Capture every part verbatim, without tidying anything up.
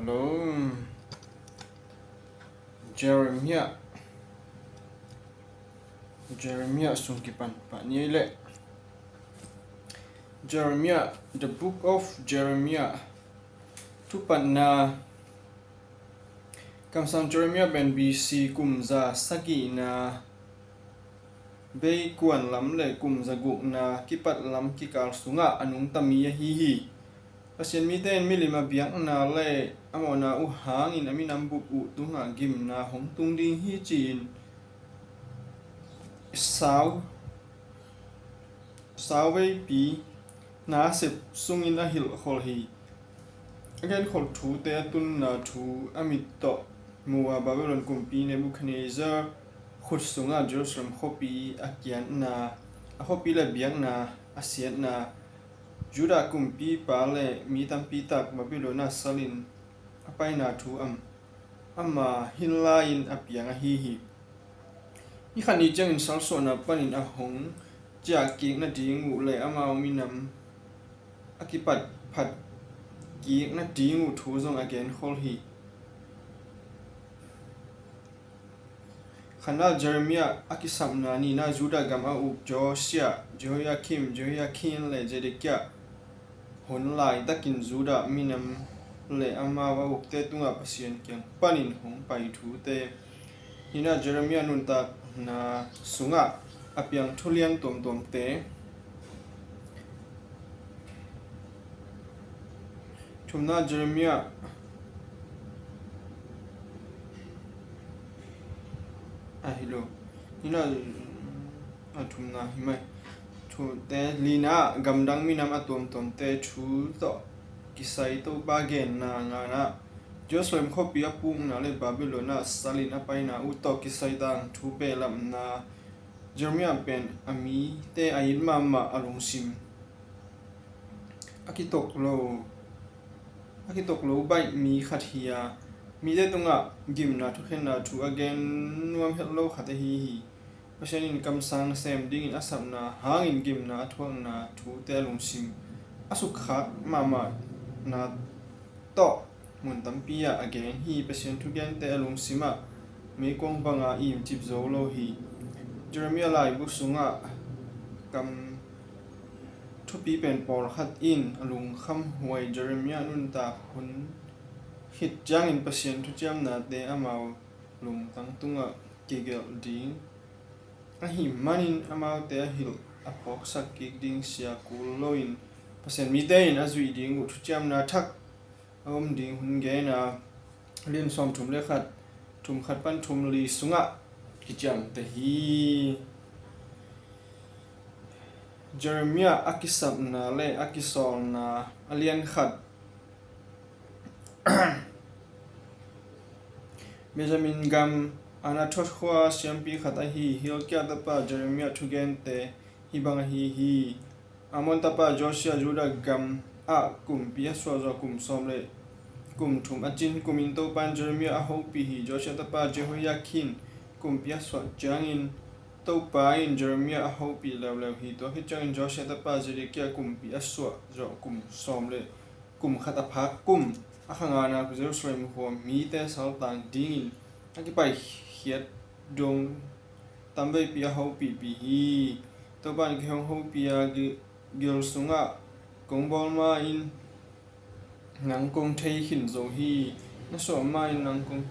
Lo. Jeremiah. Jeremiah sung kipan pah ni ei leh. Jeremiah, the book of Jeremiah. Thupatna. Kamsang Jeremiah pen B C kum za sagihna bei kuan lam le kum za gukna kipat lam kikal sungah a nungta mi ahi hi. Pasian mite in milim a biakna le a mawhna uh hangin a minam bup uh tungah gimna hong tung ding hi ci-in sau, sau veipi na sep sungin a hilhkhol hi. A genkholh thute a tunna thu a mit tawh mu a Babylon kumpi Nebuchadnezzar khut sungah Jerusalem khuapi a kiatna, a khuapi le biakna a siatna, Judah kumpipa le mi tampi tak Babylon ah salin a paina thu am ama hin lai-in a piang ahi hi. Ni khat ni ciangin salsuahna panin a hong ciah kik nading uh le amau minam a kipat phat kik nading uh thu zong a genkhol hi. Khatna, Jeremiah a kisapna. Nihna, Judah gam a uk Josiah, Jehoiakim, Jehoiakin le Zedekiah hun laitakin Judah minam le amau a ukte tungah Pasian kiang panin hong pai thute. Nihna, Jeremiah nuntakna sungah a piang thulian tuamtuamte. Thumna, Jeremiah a hi lo. Nihna, a thumna hi mai. Thute. Lina, gamdang minam a tuamtuamte thu tawh kisai Topa genna. Ngana, Jerusalem khuapi a pukna le Babylon ah salin a paina uh tawh kisai tangthu pehlamna. Jeremiah pen a mite a it mahmah a lungsim a kitok lo, a kitok lo baih mi khat hi a, mite tungah gimna thukhenna thu a gen nuam het lo khat ahi hi. Pasian in kamsang nasem dingin a sapna hangin gimna a thuakna thute a lungsim a sukkhak mahmahna tawh mun tampi ah a gen hi. Pasian thugente a lungsim ah meikuang banga imcip zo lo hi. Jeremiah laibu sungah kam thupi pen pawlkhat in a lungkham huai Jeremiah nuntak hun khit ciangin Pasian thuciamnate amau lungtang tungah kigelh ding ahih manin amaute a hilh a phawksak kik ding sia kul loin Pasian mite in a zuih ding uh thuciamna thak a om ding hun gen a, lian sawmthum le khat, thum khat pan thum li sungah kiciamteh hi. Jeremiah a kisapna le a kisawlna. A lian khat. Benjamin gam Anathoth khua siampi khat ahi Hilkiah tapa Jeremiah thugente hih bang ahi hi. Amon tapa Josiah Judah gam ah kumpi a suah zawh kum sawm le kum thum a cin kumin Topa in Jeremiah a hopih hi. Josiah tapa Jehoiakin kumpi a suah ciangin Topa in Jeremiah a hopih leuleu hi. Tua khit ciangin Josiah tapa Zedekiah kumpi a suah zawh kum sawm le kum khat a phak kum a kha ngana Jerusalem khua mite saltang dingin a kipaikhiat dong tamveipi a hopihpih hi. Topa in kei hong hopih a, gil sungah kong bawl ma-in nang kong thei khin zo hi. Na suah ma-in nang kong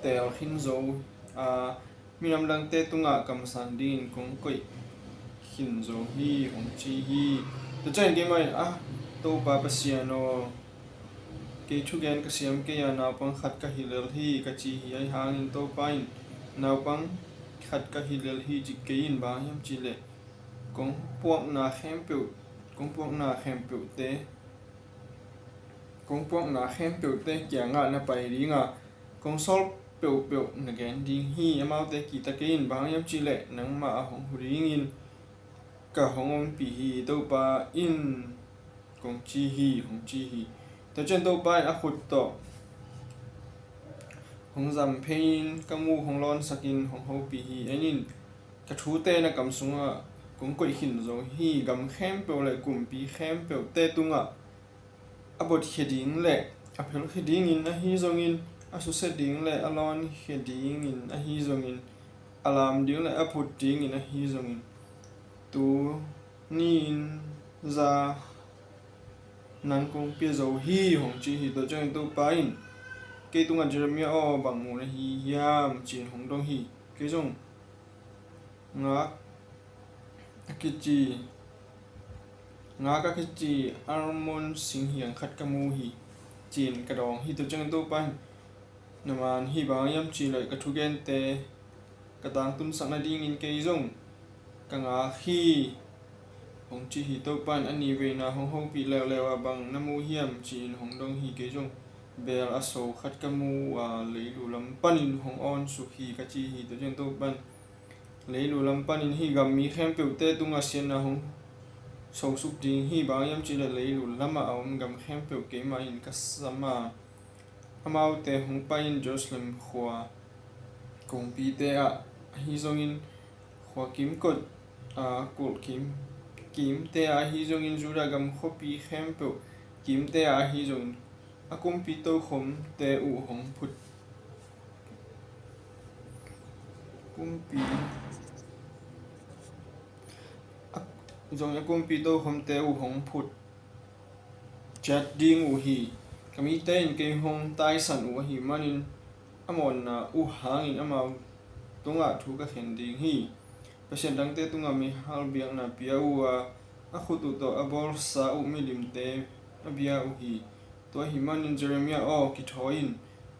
teel khin zo a, minam dangte tungah kamsang dingin kong koih khin zo hi, hong ci hi. Tua ciangin keimah in, a Topa Pasian aw, kei thugen ka siam kei a, naupang khat ka hi lel hi, ka ci hi. Ahi hangin Topa in, naupang khat ka hi lel hi, ci kei in. Bang hiam cihleh kong puakna khempeuh, kong puakna khempeuhte, kong puakna khempeuhte kiangah na pai ding a, kong sawl peuhpeuh na gen ding hi. Amaute kihta kei in. Bang hiam cihleh nangmah a hong hu dingin ka hong ompih hi, Topa in kong ci hi, hong ci hi. Tua ciang Topa in a khut tawh hong zam phei-in ka muk hong lawnsakin hong hopih hi. En in, ka thute na kam sungah kong koih khin zo hi. Gam khempeuh le kumpi khempeuhte tungah a botkhia ding le a phelkhia dingin ahi zongin, a susia ding le a lawnkhia dingin ahi zongin, a lam ding le a phut dingin ahi zongin, tu ni-in za nang kong pia zo hi, hong ci hi. Tua ciangin Topa in, kei tungah, Jeremiah aw, bang mu na hi hiam, ci-in hong dong hi. Kei zong, ngak a kici, ngak a kici almond singhiang khat ka mu hi, ci-in ka dawng hi. Tua ciangin Topa in, na maan hi, bang hang hiam cih leh ka thugente ka tangtunsak nadingin kei zong ka ngak hi, hong ci hi. Topa in, a ni veina hong hopih leuleu ah bang na mu hiam, ci-in hong dong hi. Kei zong bel a so khat ka mu a, leilu lam panin hong awnsuk hi, ka ci hi. Tua ciang Topa in, leilu lam panin hih gam mi khempeuhte tungah siatna hong sosuk ding hi. Bang hang hiam cih leh leilu lamah a om gam khempeuh keimah in ka sam a, amaute hong pai-in Jerusalem khua kongpite ah ahi zongin, khua kimkot, a, kulh kim, kimte ah ahi zongin, Judah gam khuapi khempeuh kimte ah ahi zongin, a kumpi tokhomte uh hong phut, kumpi, a, zong a kumpi tokhomte uh hong phut ciat ding uh hi. Ka mite in kei hong taisan uh ahih manin, a mawhna uh hangin amau tungah thu ka khen ding hi. Pasian dangte tungah meihal biakna pia uh a, a khut uh tawh a bawlsa uh milimte a bia uh hi. Tua ahih manin, Jeremiah aw, kithawi in,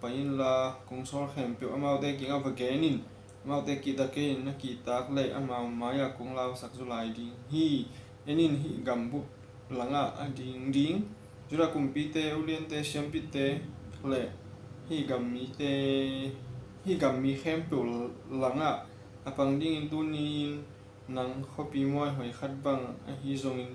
pai inla, kong sawl khempeuh amaute kiangah va gen in. Amaute kihta kei in, na kihtak leh amau mai-ah kong lausak zaw lai ding hi. En in, hih gambup langah a ding ding Judah kumpite, uliante, siampite le hih gam mite, hih gam mi khempeuh langah a pang dingin, tuni-in nang khuapi muaihoi khat bang ahi zongin,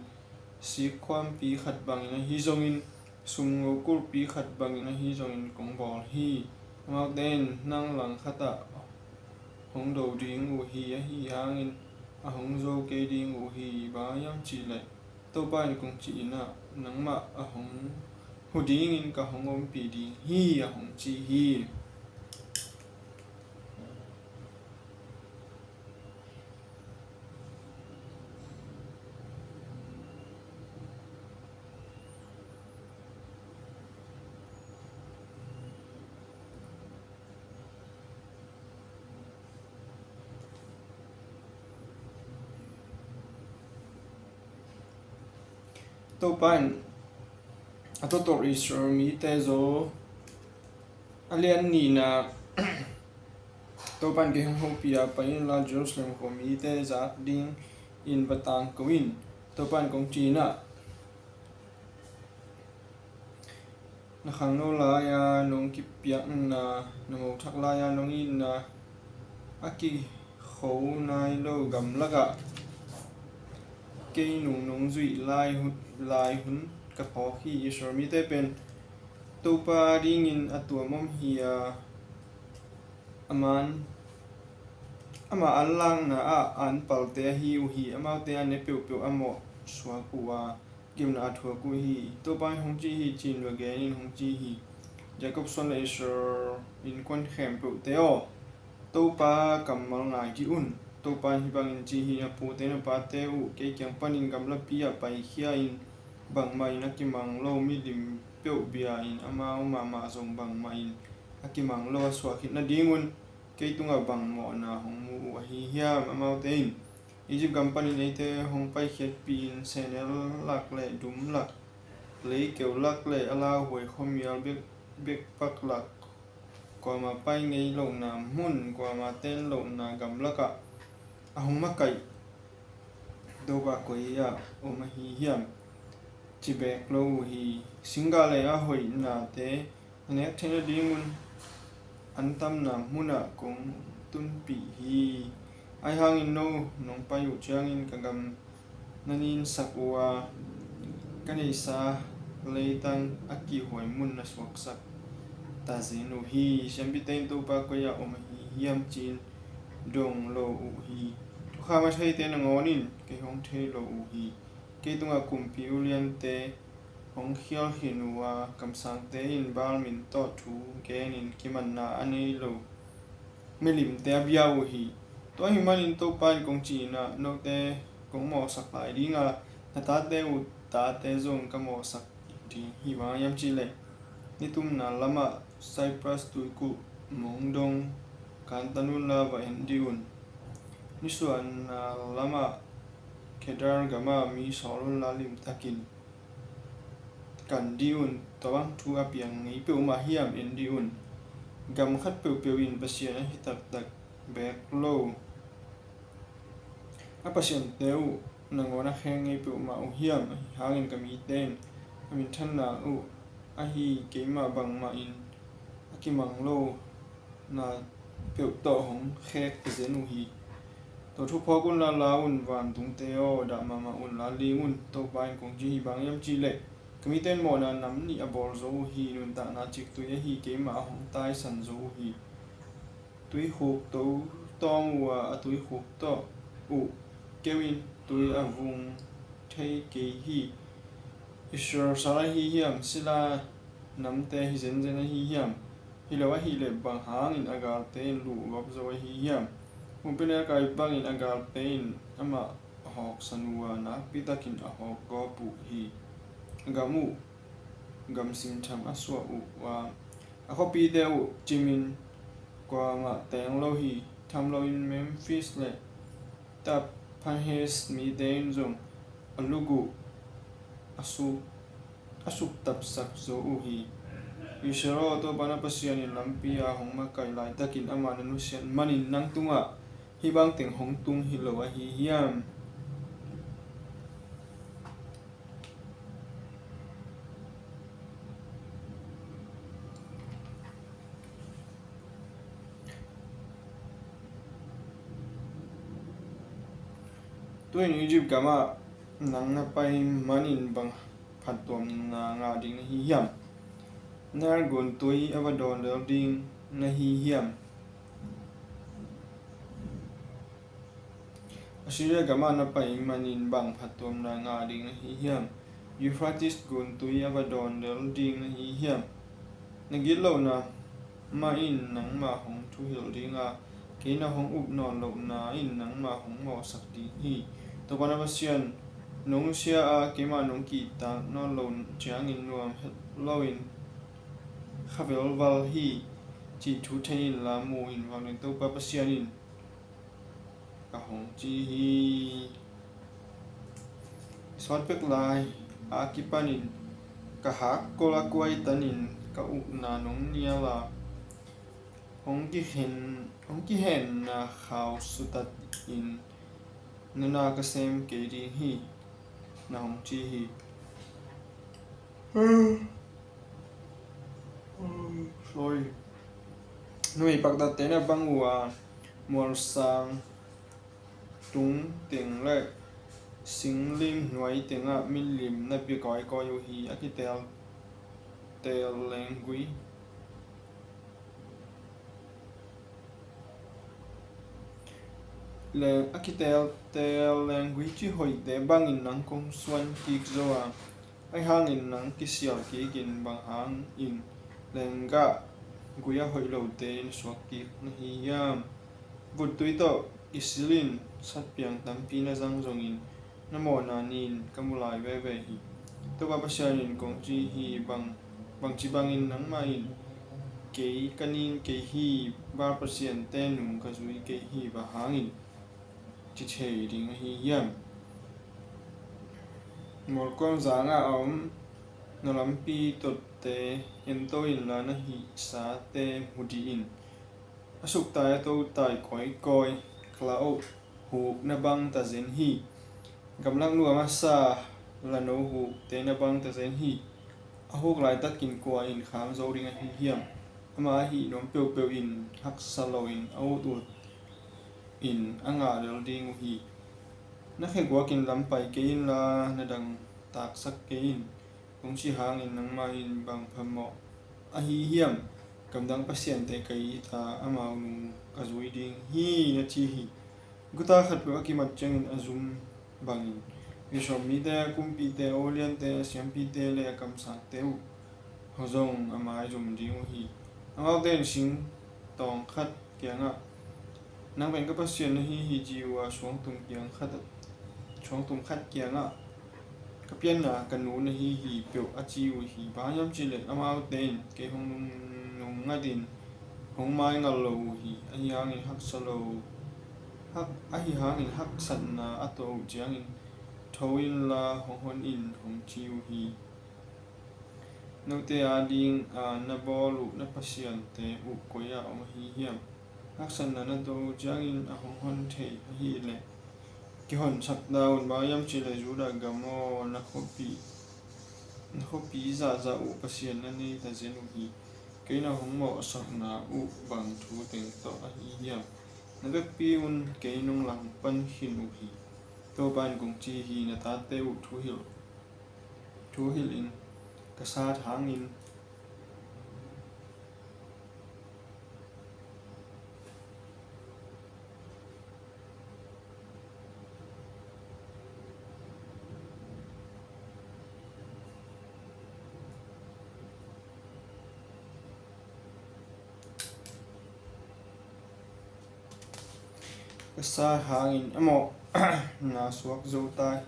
sik khuampi khat bangin ahi zongin, sumngo kulhpi khat bangin ahi zongin kong bawl hi. Amaute in nang langkhatah hong do ding uh hi, ahi hangin a hong zo kei ding uh hi. Bang hang hiam cih leh Topa in kong cih in ah, nangmah a hong hu dingin ka hong ompih ding hi, a hong ci hi. Topa in a tawtawh Israel mite zaw a lian nihna, Topa in kei hong hopih a, pai inla Jerusalem khua mite zak dingin va tangko in, Topa in kong ci in ah. Na khangno lai-a nong kipiakna, na mothak lai-a nong itna a kikho nai lo gamlakah kei nung nong zuih lai hun, lai hun ka phawk hi. Israel mite pen Topa dingin a tuam om hi a, a man, ama anlakna ah anpalte ahi uh hi. Amaute a ne peuhpeuh a mawh suak uh a, gimna a thuak uh hi. Topa in hong ci hi, ci-in va gen in, hong ci hi. Jacob suan le Israel innkuan khempeuhte aw, Topa kammal ngai kei un. Topa in hih bangin ci hi: Na pute na pate uh kei kiang panin gamlapi ah paikhia in, bangmah in a kimang lo milim peuh bia in, amau mahmah zong bangmah in a kimang lo a suah khit nadingun kei tungah bang mawhna hong mu uh ahi hiam? Amaute in Egypt gam panin eite hong paikhiatpih in, sehnel lak le dum lak, leikeu lak le a lauhuai khuamial bek, bekpak lak, kuama pai ngei lohna mun, kuama ten lohna gamlakah a hong makaih Topa koi-ah om ahi hiam, ci beek lo uh hi. Singgah le a hoihnate a nek theih nadingun an tamna munah kong tunpih hi. Ahi hangin no nong pai uh ciangin ka gam na ninsak uh a, ka neihsa leitang a kihhuai mun na suaksak tazen uh hi. Siampite in Topa koi-ah om ahi hiam ci-in dong lo uh hi. Thukham a theite nangawn in kei hong thei lo uh hi. Kei tungah kumpi uliante hong khial khin uh a, kamsangte in Baal min tawh thu genin kimanna a nei lo milimte a bia uh hi. Tua ahih manin Topa in kong ci-in ah, note kong mawhsak lai ding a, na tate uh tate zong ka mawhsak ding hi. Bang hang hiam cih leh, nitumna lamah Cyprus tuikuh mong dong kantan unla va en dih un. Nisuahna lamah Kedar gamah mi sawl unla limtakin kan dih un. Tua bang thu a piang ngei peuhmah hiam en dih un. Gam khat peuhpeuh in Pasian ahi taktak beek lo a pasiante uh nangawn a khek ngei peuhmah uh hiam? Ahi hangin ka mite in a minthanna uh ahi keimah bangmah in a kimang lo na peuh tawh hong khek zen uh hi. Tua thu phawk unla la un, vantungte aw, dah mahmah unla ling un, Topa in kong ci hi. Bang hang hiam cih leh, ka mite in mawhna nam nih a bawl zo uh hi. Nuntakna ciktui ahi keimah a hong taisan zo uh hi. Tuikhuk to tawm uh a, a tuikhuk tawh uh keu in tui a vung thei kei hi. Israel sal ahi hiam? Sila namte hi zenzen ahi hiam? Hi lo ahih leh bang hangin a galte in luhgawp zo ahi hiam? Humpinelkai bangin a galte in amah hawksan uh a, nakpitakin a hawkgawp uh hi. A gam uh gamsim tham a suah uh a, a khuapite uh cimin kuamah teng lo hi. Tham loin Memphis le Tahpanhes mite in zong a luk uh a suk a suktapsak zo uh hi. Israel aw, Topa na Pasian in lampi a hong makaih laitakin amah na nusiat manin nang tungah hih bang teng hong tung hi lo ahi hiam? Tu-in Egypt gamah nang na pai manin bang phattuamna ngah ding na hi hiam? Nile guntui a va dawn lel ding na hi hiam? Assyria gamah na pai manin bang phattuamna ngah ding na hi hiam? Euphrates guntui a va dawn lel ding na hi hiam? Na gitlohna mah in nangmah hong thuhilh ding a, kei na hong up nawn lohna in nangmah hong mawhsak ding hi. Topa na Pasian, nong nusia a, keimah nong kihtak nawn loh ciangin nuam het loin kha velval hi, cih thu thei inla mu in, Vanglian Topa Pasian in ka hong ci hi. Sawt pek lai a kipanin ka hakkol a kuaitanin ka ukna nong nial a, hong kihen, hong kihenna khau sutatin nuna ka sem kei ding hi, na hong ci hi. Sorry. Numei paktatte na bang uh a, mualsang tung teng le singlim nuai tengah milim na pia kawikawi uh hi. A kiteltel lenggui le a kiteltel lenggui ci hoihte bangin nang kong suan kik zo a, ahi hangin nang kisial kikin bang hangin lenggah gui a hoih lote na suak kik na hi hiam? Vuttui tawh kisilin satpiang tampi na zang zongin na mawhna ni-in ka mu lai veve hi. Topa Pasian in kong ci hi, bang, bangci bangin nangmah in kei ka ning kei hi, Baal pasiante nung ka zui kei hi bang hangin ci thei ding ahi hiam? Mualkuam zangah a om na lampi totte ento inla na hihsate hmu dih in. A suktai a totai kawikawi kala oh huk na bang tazen hi. Gamlak nuam a sa lano hukte na bang tazen hi. A huk laitakin kua in kham zo ding ahi hiam? Amah ahih nuam peuhpeuh in haksa loin a utut in a ngah lel ding uh hi. Na khe guakin lam pai kei inla na dang taksak kei in. Kong cih hangin nangmah in bang phamawh ahi hiam? Gamdang pasiante ka it a, amau nung ka zui ding hi, na ci hi. Guta khatpeuh a kimat ciangin a zum bangin Israel mite, a kumpite, a uliante, a siampite le a kamsangte uh zong a maizum ding uh hi. Amaute in sing tawng khat kiangah, "Nang pen ka Pasian na hi hi," ci uh a, suangtum kiang khat, suangtum khat kiangah, "Ka pianna ka nu na hi hi peuh," a ci uh hi. Bang hiam cihleh amaute in kei hong nung, nung ngatin hong maingal lo uh hi. Ahi hangin haksa lo, hak, ahi hangin haksatna a tuah uh ciangin tho inla hong hon in, hong ci uh hi. Note ading a na bawl uh na pasiante uh koi-ah om ahi hiam? Haksatna na tuah uh ciangin a hong hon thei ahileh kihonsak ta un. Bang hiam cihleh Judah gam aw, na khuapi, na khuapi zahzah uh Pasian na nei ta zen uh hi. Kei na hong mawhsakna uh bang thu teng tawh ahi hiam? Na vekpi un kei nong langpan khin uh hi. Topa in kong ci hi. Na tate uh thuhilh, thuhilh in ka sat hangin, ka sa hangin amau na suak zo ta,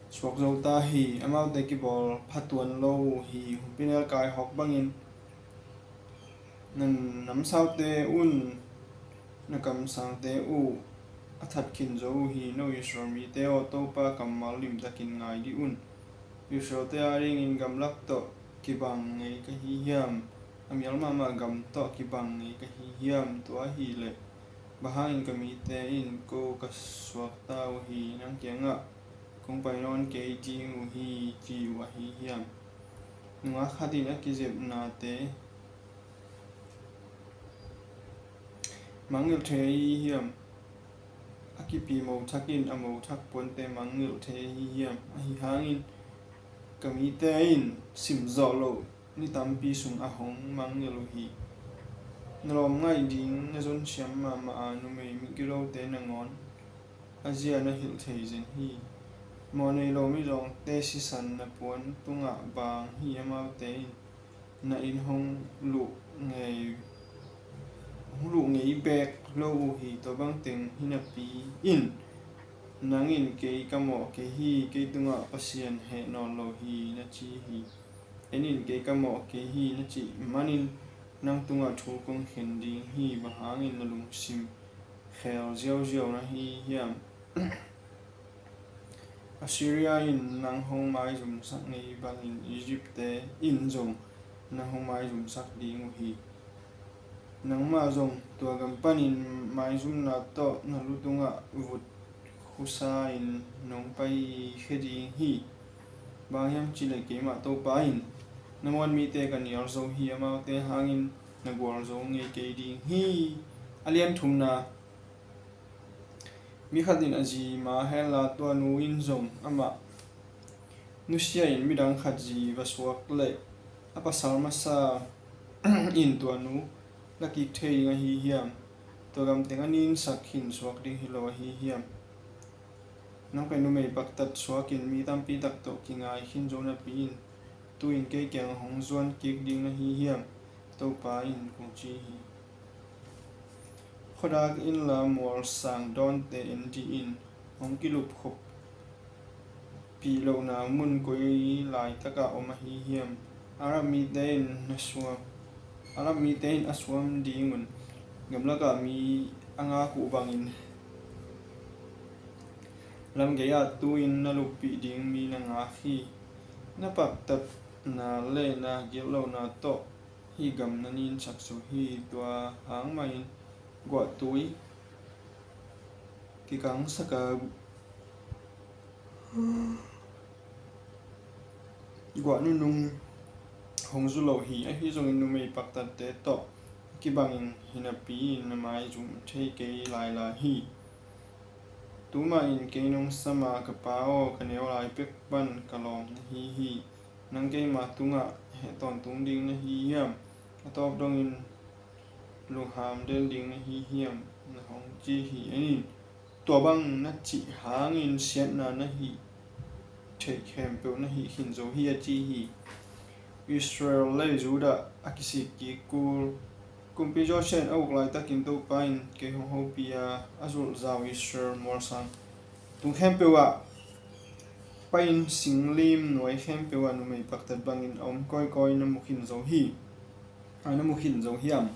suak zo ta hi. Amaute kibawl phatuan lo uh hi. Humpinelkai hawk bangin na namsaute un na kamsangte uh a that khin zo uh hi. No Israel mite aw, Topa kammal limtakin ngai dih un. Israelte adingin gamlak tawh kibang ngei ka hi hiam? A mial mahmah gam tawh kibang ngei ka hi hiam? Tua hileh bang hangin ka mite in ko ka suakta uh hi? Nang kiangah kong pai nawn kei ding uh hi, ci uh ahi hiam? Nungak khat in a kizepnate mangngilh thei ahi hiam? A kipi mothak in a mothak puante mangngilh thei ahi hiam? Ahi hangin ka mite in simzawh loh ni tampi sungah hong mangngilh uh hi. Na lawm ngaih ding na zon siam mahmah a, numei mitgilote nangawn a zia na hilh thei zen hi. Mawhnei lo mizawngte sisan na puan tungah baang hi. Amaute in na inn hong luh ngei, hong luh ngei beek lo uh hi. Tua bangteng hi napi in, "Nang in kei ka mawh kei hi, kei tungah Pasian heh nawn lo hi," na ci hi. "En in kei ka mawh kei hi," na cih manin nang tungah thu kong khen ding hi. Bang hangin na lungsim khel ziauziau na hi hiam? Assyria in nang hong maizumsak ngei bangin Egypt-te in zong nang hong maizumsak ding uh hi. Nangmah zong tua gam panin maizumna tawh na lu tungah vut khusa-in nong paikhia ding hi. Bang hiam cihleh keimah Topa in na muan mite ka nial zo hi. Amaute hangin na gualzo ngei kei ding hi. A lian thumna. Mi khat in a zi ma henla, tua nu in zong amah nusia in midang khat zi va suak leh, a pasal masa in tua nu la kik thei ding ahi hiam? Tua gam teng a ninsak khin suak ding hi lo ahi hiam? Nang pen numei paktat suakin mi tampi tak tawh kingai khin zo napi in, tu-in kei kiangah hong zuan kik ding na hi hiam? Topa in kong ci hi. Khuadak inla mualsang dawnte en dih in. Hong kilupkhopih lohna mun koi laitakah om ahi hiam? Arab mite in na suam, Arab mite in a suam dingun gamlakah mi a ngak uh bangin, lamgei-ah tu-in na luppih ding mi na ngak hi. Na paktatna le na gilhlohna tawh hih gam na ninsak zo hi. Tua hang mahin guahtui kikangsak a, guah nunung hong zu lo hi. Ahi zongin numei paktatte tawh kibangin hi napi-in na maizum thei kei lailai hi. Tu mah in kei nong sam a, ka pa aw, ka neu lai pek pan ka lawm na hi hi. Nang keima tungah heh tawntung ding na hi hiam? A tawp dongin lungham del ding na hi hiam? Na hong ci hi. En in, Tua bang na cih hangin siatna na hih theih khempeuh na hih khin zo hi, a ci hi. Israel le Judah a kisik kik kul. Kumpi Josiah in a uk laitakin Topa in kei hong hopih a, a zulhzau Israel mualsang tung khempeuh ah pai-in singlim nuai khempeuh ah numei paktat bangin a om kawikawi na mu khin zo hi. A, na mu khin zo hiam?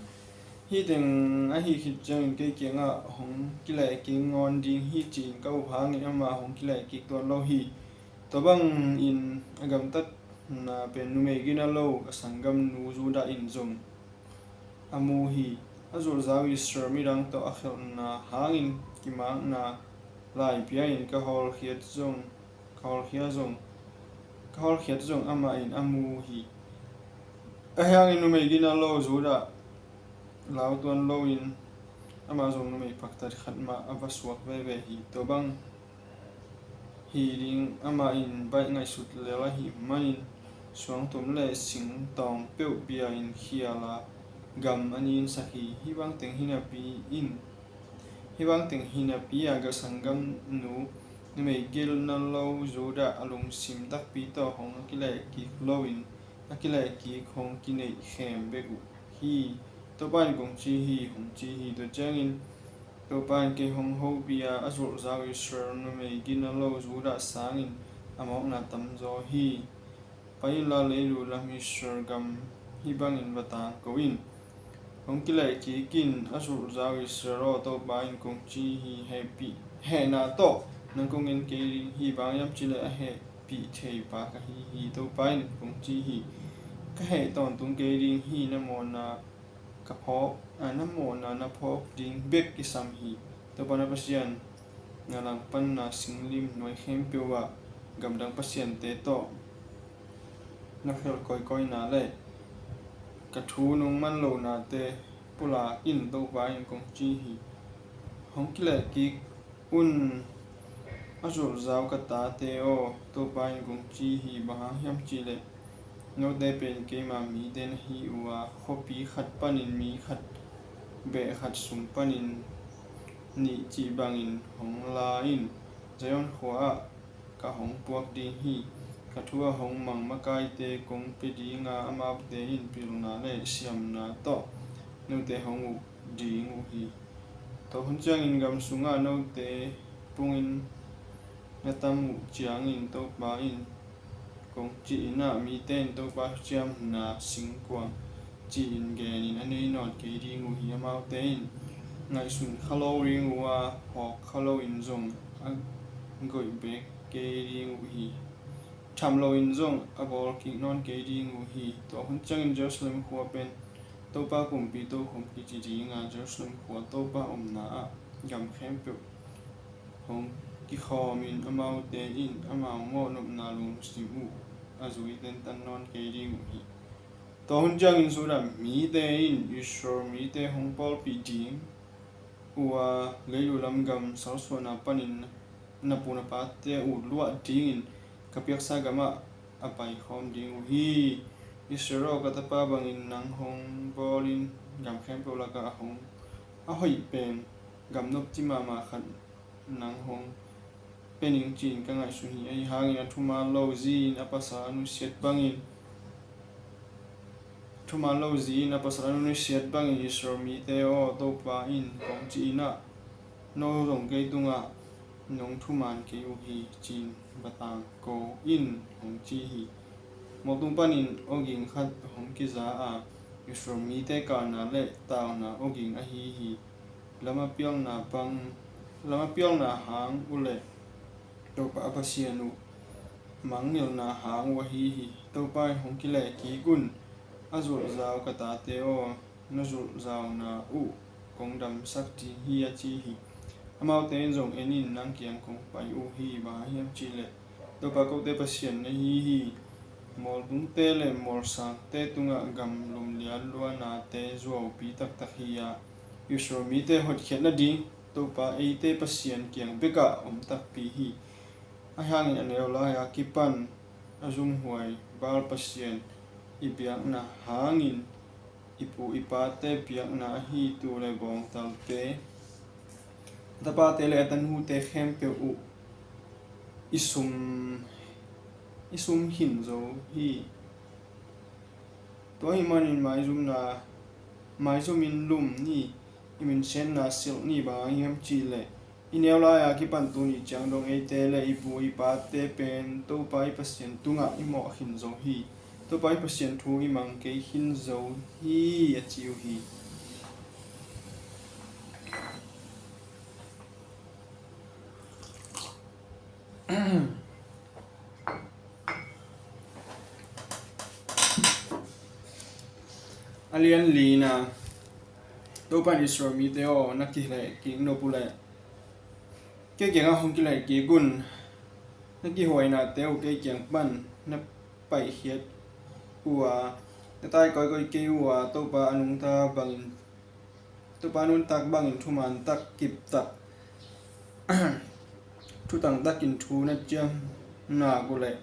Hih teng ahih khit ciangin kei kiangah hong kilehkik ngawn ding hi, ci-in ka up hangin amah hong kilehkik tuan lo hi. Tua bangin a gamtatna pen numei gina lo a sanggamnu Judah in zong a mu hi. A zulhzau Israel midang tawh a khelhna hangin kimakna lai pia-in ka hawlkhiat zong, ka hawlkhia zong, ka hawlkhiat zong amah in a mu hi. Ahi hangin numei gina lo Judah lau tuan loin amah zong numei paktat khat mah a va suak veve hi. Tua bang hi ding amah in baih ngaihsut lel ahih manin suangtum le singtawng peuh bia-in khial a, gam a ninsak hi. Hih bang teng hi napi in, hih bang teng hi napi a, ka sanggamnu numei gina lo Judah a lungsim takpi tawh hong a kilehkik loin a kilehkik hong kineih khem bek uh hi, Topa in kong ci hi, hong ci hi. Tua ciangin Topa in kei hong hopih a, a zulhzau Israel numei gina lo Judah sangin a mawkna tamzaw hi. Pai inla, leilu lam Israel gam hih bangin va tangko in. Hong kilehkik in, a zulhzau Israel aw, Topa in kong ci hi. Hehpih, hehna tawh nang kong en kei ding hi. Bang hang hiam cih leh a hehpih thei pa ka hi hi, Topa in kong ci hi. Ka heh tawntung kei ding hi. Na mawhna ka phawk, a, na mawhna na phawk ding bek kisam hi. Topa na Pasian, na langpanna singlim nuai khempeuh ah gamdang pasiante tawh na khelh kawikawina le ka thu nong man lonate pulak in, Topa in kong ci hi. Hong kilehkik un, a zulhzau ka tate aw, Topa in kong ci hi. Bang hang hiam cih leh note pen keima mite na hi uh a, khuapi khat panin mi khat, beh khat sung panin nih cih bangin hong la in. Zion khua-ah ka hong puak ding hi. Ka thu a hong mang makaite kong pia ding a, amaute in pilna le siamna tawh note hong uh ding uh hi. Tua hun ciangin gam sungah note pungin na tam uh ciangin, Topa in kong ci-in ah, mite in Topa thuciamna singkuang ci-in genin a nei nawn kei ding uh hi. Amaute in ngaihsun kha lo ding uh a, phawk kha loin zong a goih bek kei ding uh hi. Tham loin zong a bawl kik nawn kei ding uh hi. Tua hun ciangin Jerusalem khua pen Topa kumpi tokhom kici ding a, Jerusalem khua Topa omna ah gam khempeuh hong kikhawmin, amaute in amau mawhnopna lungsim uh a zui tentan nawn kei ding uh hi. Tua hun ciangin Judah mite in Israel mite hong pawlpih ding uh a, leilu lam gam salsuahna panin na pu na pate uh luah dingin ka piaksa gamah a paikhawm ding uh hi. Israel aw, ka tapa bangin nang hong bawlin, gam khempeuh lakah a hong, a hoih pen gam nopci mahmah khat nang hong pia ning ci-in ka ngaihsun hi. Ahi hangin a thuman lo zi in a pasal a nusiat bangin, thuman lo zi in a pasal a nusiat bangin, Israel mite aw, Topa in kong ci-in ah, no zong kei tungah nong thuman kei uh hi, ci-in va tangko in, hong ci hi. Mawltung panin awging khat hong kiza a, Israel mite kalna le tauna awging ahi hi. Lam a pialna bang, lam a pialna hang uh le Topa a Pasian uh mangngilhna hang uh ahi hi. Topa in hong kilehkik un, a zulhzau ka tate aw, na zulhzauna uh kong damsak ding hi, a ci hi. Amaute in zong, en in, nang kiang kong pai uh hi. Bang hang hiam cih leh Topa kote Pasian na hi hi. Mawltungte le mawlsangte tungah gam lumlian luanate zuaupi taktak hi a, Israel mite hotkhiat nading Topa eite Pasian kiang bekah om takpi hi. Ahi hangin a neu lai-a kipan a zumhuai Baal pasian i biakna hangin i pu i pate biakna ahi tuu le bawngtalte a tapate le a tanute khempeuh uh i sum, i sum khin zo hi. Tua ahih manin maizumna, maizumin lum ni, i minsiatna silh ni. Bang hang hiam cih leh i neu lai-a kipan tuni ciang dong eite le i pu i pate pen Topa i Pasian tungah i mawh khin zo hi. Topa i Pasian thu i mang kei khin zo hi, a ci uh hi. A lian lina, Topa in Israel mite aw, na kilehkik nop uh leh kei kiangah hong kilehkik un. Na kihuainate uh kei kiang pan na paihkhiat uh a, na tai kawikawi kei uh a, Topa a nungta bangin, Topa nuntak bangin thuman tak, kip tak, thutang takin thu na ciam nak uh leh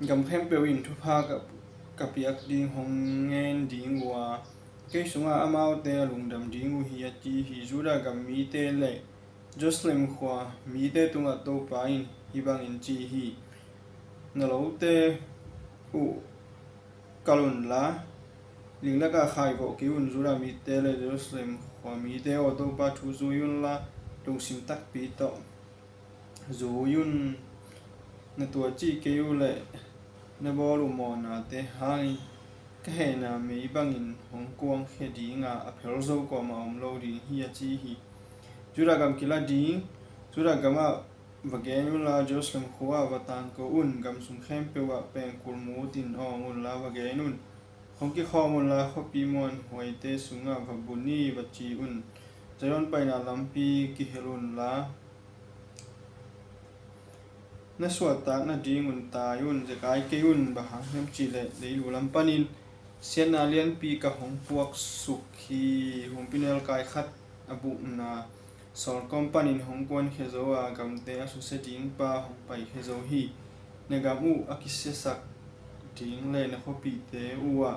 gam khempeuh in thupha ka, ka piak ding hong ngen ding uh a, kei sungah amaute a lungdam ding uh hi, a ci hi. Judah gam mite le Jerusalem khua mite tungah Topa in hih bangin ci hi. Na lote uh kal unla, ling lakah khaivawh kei un. Judah mite le Jerusalem khua mite aw, Topa thu zui unla, lungsim takpi tawh zui un. Na tuacih kei uh leh na bawl uh mawhnate hangin ka hehna mei bangin hong kuangkhia ding a, a phel zo kuamah om lo ding hi, a ci hi. Judah gam kila ding, Judah gamah va gen unla, Jerusalem khua-ah va tangko un. Gam sung khempeuh ah pengkul mutin awng unla va gen un. Hong kikhawm unla, khuapi muanhuaite sungah va bu ni, va ci un. Zion paina lampi kihel unla, na suahtak nadingun tai un. Zekai kei un, bang hang hiam cih leh leilu lam panin siatna lianpi ka hong puaksuk hi. Humpinelkai khat a bukna sawlkawm panin hong kuankhia zo a, gamte a susia dingpa hong paikhia zo hi. Na gam uh a kisiasak ding le na khuapite uh ah,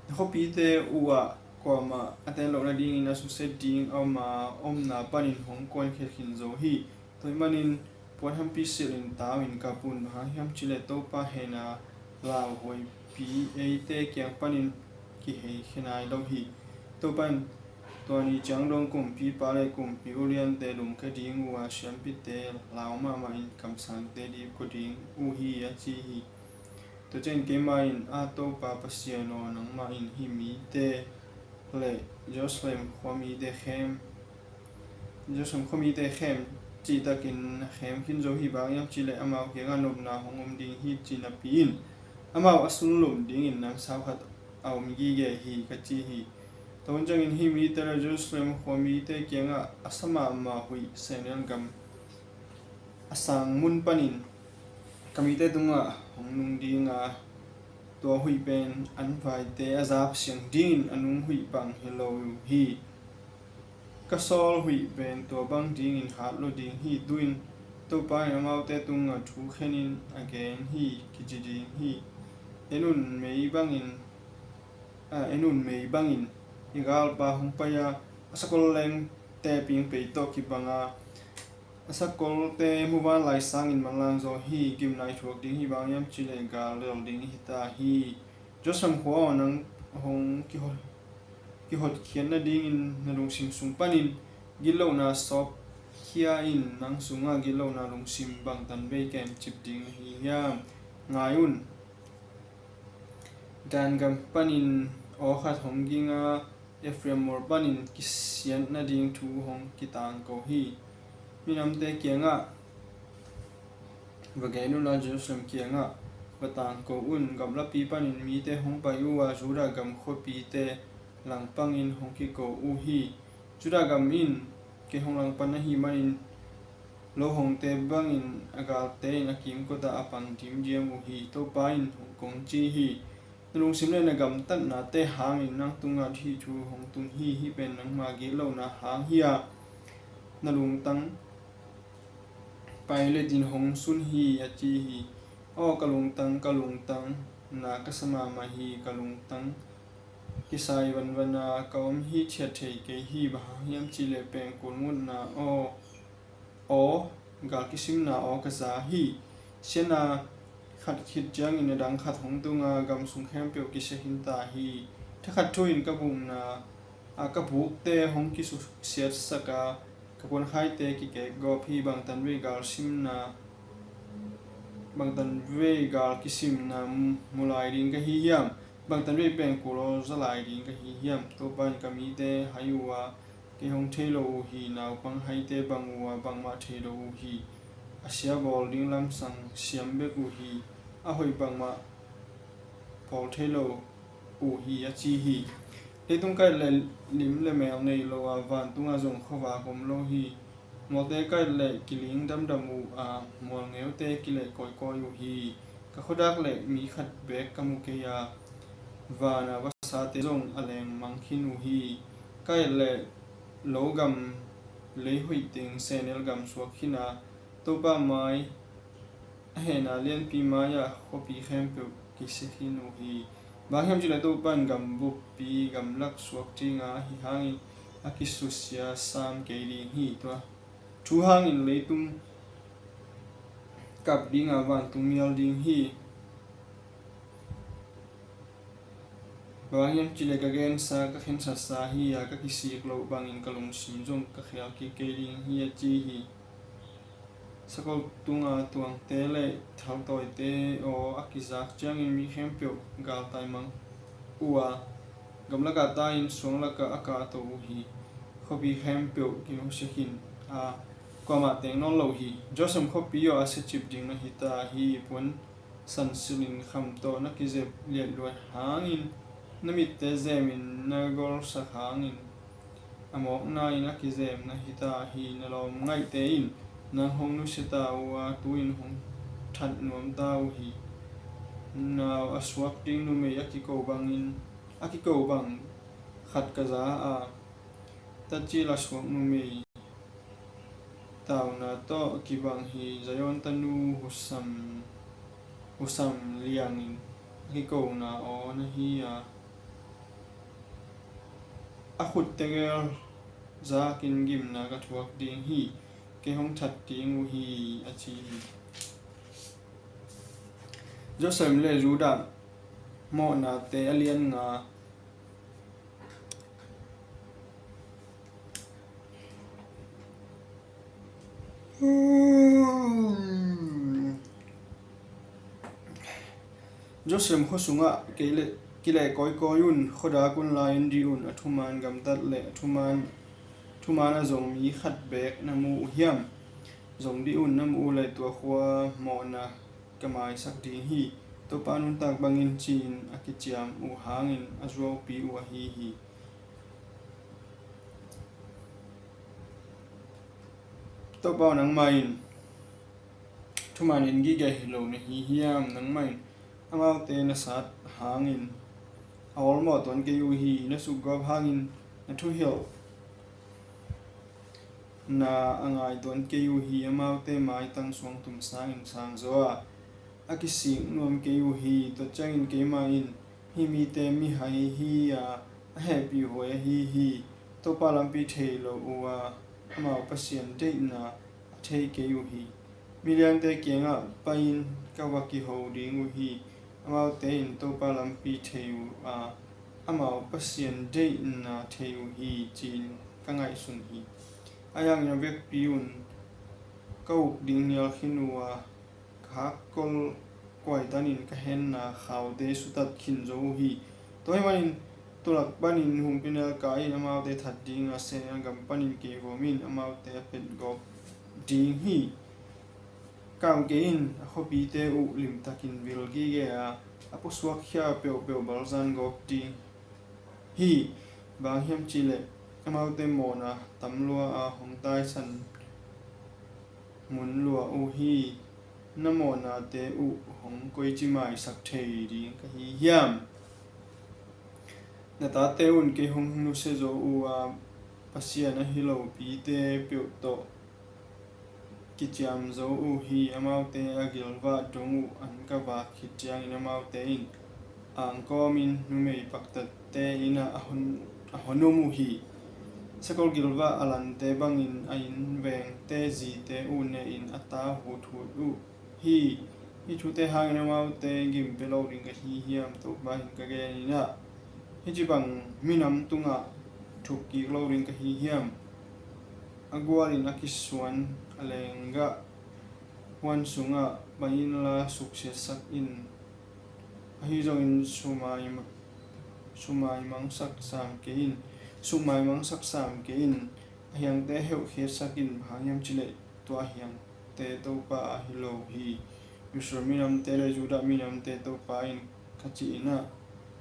na khuapite uh ah kuamah a ten loh nadingin a susia ding a om a, omna panin hong kuankhia khin zo hi. Tua ahih manin puan hampi silhin tau in kap un. Bang hang hiam cih leh Topa hehna lauhuaipi eite kiang panin kiheikhia nai lo hi. Topa in tua ni ciang dong kumpipa le kumpi uliante lungkia ding uh a, siampite lau mahmah in kamsangte dipkua ding uh hi, a ci hi. Tua ciangin keimah in, A Topa Pasian aw, nangmah in hih mite le Jerusalem khua mite khem, Jerusalem khua mite khem cihtakin na khem khin zo hi. Bang hang hiam cih leh amau kiangah nopna hong om ding hi, cih napi in amau a sunlum dingin namsau khat a om gige hi, ka ci hi. Tua hun ciangin hih mite le Jerusalem khua mite kiangah a sa mahmah huih sehnel gam a sang mun panin ka mite tungah hong nung ding a, tua huih pen an vaite a zap siang dingin a nung huih bang hi lo hi. Ka sawl huih pen tua bang dingin hat lo ding hi. Tu-in Topa in amaute tungah thu khenin a gen hi, kici ding hi. En un, mei bangin, a, en un, mei bangin i galpa hong pai a, a sakol lengte pingpei tawh kibang a, a sakolte muvanlai sangin manlang zaw hi. Gimna i thuak ding hi. Bang hang hiam cih leh gal lel ding hi ta hi. Jerusalem khua aw, nang hong kihot, kihotkhiat nadingin na lungsim sung panin gitlohna sawpkhia in. Nang sungah gitlohna lungsim bangtan bei kemcip ding na hi hiam? Ngai un, Dan gam panin aw khat hong ging a, Efraim mual panin kisiat nading thu hong kitangko hi. Minamte kiangah va gen unla, Jerusalem kiangah va tangko un. Gamlapi panin mite hong pai uh a, Judah gam khuapite langpangin hong kiko uh hi. Judah gam in kei hong langpan ahih manin, lohongte bangin a galte in a kimkotah a pang dimdiam uh hi. Topa in hong kong ci hi. Na lungsim le na gamtatnate hangin nang tungah hih thu hong tung hi. Hih pen nangma gitlohna hang hi a, na lungtang pailet in hong sun hi, a ci hi. Aw ka lungtang, ka lungtang, na ka sa mahmah hi. Ka lungtang kisai vanvan a ka om hi, thiat thei kei hi. Bang hang hiam cih leh pengkul ngutna aw, aw, gal kisimna aw ka za hi. Siatna khat khit ciangin a dang khat hong tung a, gam sung khempeuh kisia khin ta hi. Thakhat thu in ka bukna, a, ka bukte hong kisusiatsak a, ka puankhaite kikek gawp hi. Bangtan vei gal simna, bangtan vei gal kisimna mu lai ding ka hi hiam? Bangtan vei pengkul aw za lai ding ka hi hiam? Topa in ka mite hai uh a, kei hong thei lo uh hi. Naupang haite bang uh a, bangmah thei lo uh hi. A sia bawl ding lamsang siam bek uh hi. A hoih bangmah bawl thei lo uh hi, a ci hi. Leitung kaih leh lim leh mel nei lo a, vantungah zong khuavak om lo hi. Mualte kaih leh kiling damdam uh a, mual ngeute kileh kawikawi uh hi. Ka khuadak leh mi khat beek ka mu kei a, van a vasate zong a lengmang khin uh hi. Kaih leh lo gam lei hoih teng sehnel gam suak khin a, Topa mai a hehna lianpi mai-ah khuapi khempeuh kisia khin uh hi. Bang hiam cih leh Topa in gam buppi gamlak suak ding a, ahi hangin a kisusia sam kei ding hi. Tua thu hangin leitung kap ding a, vantung mial ding hi. Bang hiam cih leh ka gensa, ka khensatsa hi a, ka kisik loh bangin ka lungsim zong ka khial kik kei ding hi, a ci hi. Sakol tunga tuangte leh thaltawite aw a kizak ciangin mi khempeuh gal taimang uh a, gamlakah tai-in suang lakah a kahto uh hi. Khuapi khempeuh kihusia khin a, kuamah teng nawn lo hi. Jerusalem khuapi aw, a siacip ding na hi ta hi. Puan sansilh in kham tawh na kizep liatluat hangin, na mitte zemin na golsak hangin, a mawkna-in a kizem na hi ta hi. Na lawmngaihte in nang hong nusia ta uh a, tu-in hong that nuam ta uh hi. Nau a suak ding numei a kiko bangin, a kiko bang khat ka za a, tatcil a suak numei tauna tawh kibang hi. Zion tanu Husam, Husam liangin a kikona aw na hi a, a khut tegel zakin gimna ka thuak ding hi. Kei hong that ding uh hi, a ci hi. Jerusalem leh Judah mawhnate a lian nga. Jerusalem khua sungah kei leh, kileh kawikawi un, khuadak un, lai-in dih un. A thuman gamtat leh a thuman, thuman a zong mi khat beek na mu uh hiam? Zong dih un, na muh uh leh tua khua mawhna ka maisak ding hi. Topa nuntak bangin ci-in a kiciam uh hangin a zuaupi uh ahi hi. Topa aw, nangmah in thuman en gige hi lo na hi hiam? Nangmah in amaute na sat hangin a awlmawh tuan kei uh hi. Na sukgawp hangin na thuhilh na a ngai tuan kei uh hi. Amaute maitang suangtum sangin sang zaw a, a kisik nuam kei uh hi. Tua ciangin keimah in, hih mite mihai hi a, a hehpihhuai ahi hi. Topa lampi thei lo uh a, amau Pasian deihna a thei kei uh hi. Miliante kiangah pai-in ka va kiho ding uh hi. Amaute in Topa lampi thei uh a, amau Pasian deihna thei uh hi, ci-in ka ngaihsun hi. Ahi hangin a vekpi un ka uk ding nial khin uh a, ka hakkol kuaitanin ka henna khaute sutat khin zo uh hi. Tua ahih manin tulak panin humpinelkai in amaute that ding a, sehnel gam panin kei vawmin amaute a pet gawp ding hi. Kam kei in a khuapite uh limtakin vil gige a, a pusuakkhia peuhpeuh balzan gawp ding hi. Bang hiam cihleh amaute mawhna tam lua a, hong taisan mun lua uh hi. Na mawhnate uh hong koici maisak thei ding ka hi hiam? Na tate un kei hong nusia zo uh a, Pasian ahi lopite peuh tawh kiciam zo uh hi. Amaute a gilvah dong uh an ka vak khit ciangin amaute in angkawmin numei paktatte inn ah a hon, a hon um uh hi. Sakol gilvah a lante bangin a innvengte zite uh ne-in a ta huthut uh hi. Hih thute hangin amaute gim pia lo ding ka hi hiam, Topa in ka genin ah, hih ci bang minam tungah thuk kik lo ding ka hi hiam? A gualin a kisuan a lenggah huan sungah pai inla suksiatsak in, ahi zongin sumai, sumai mangsak sam kei in, sumai mangsak sam kei in, a hiangte heuhkhiatsak in, bang hang hiam cileh tua hiangte Topa ahi lo hi. Israel minamte le Judah minamte Topa in ka ci-in ah,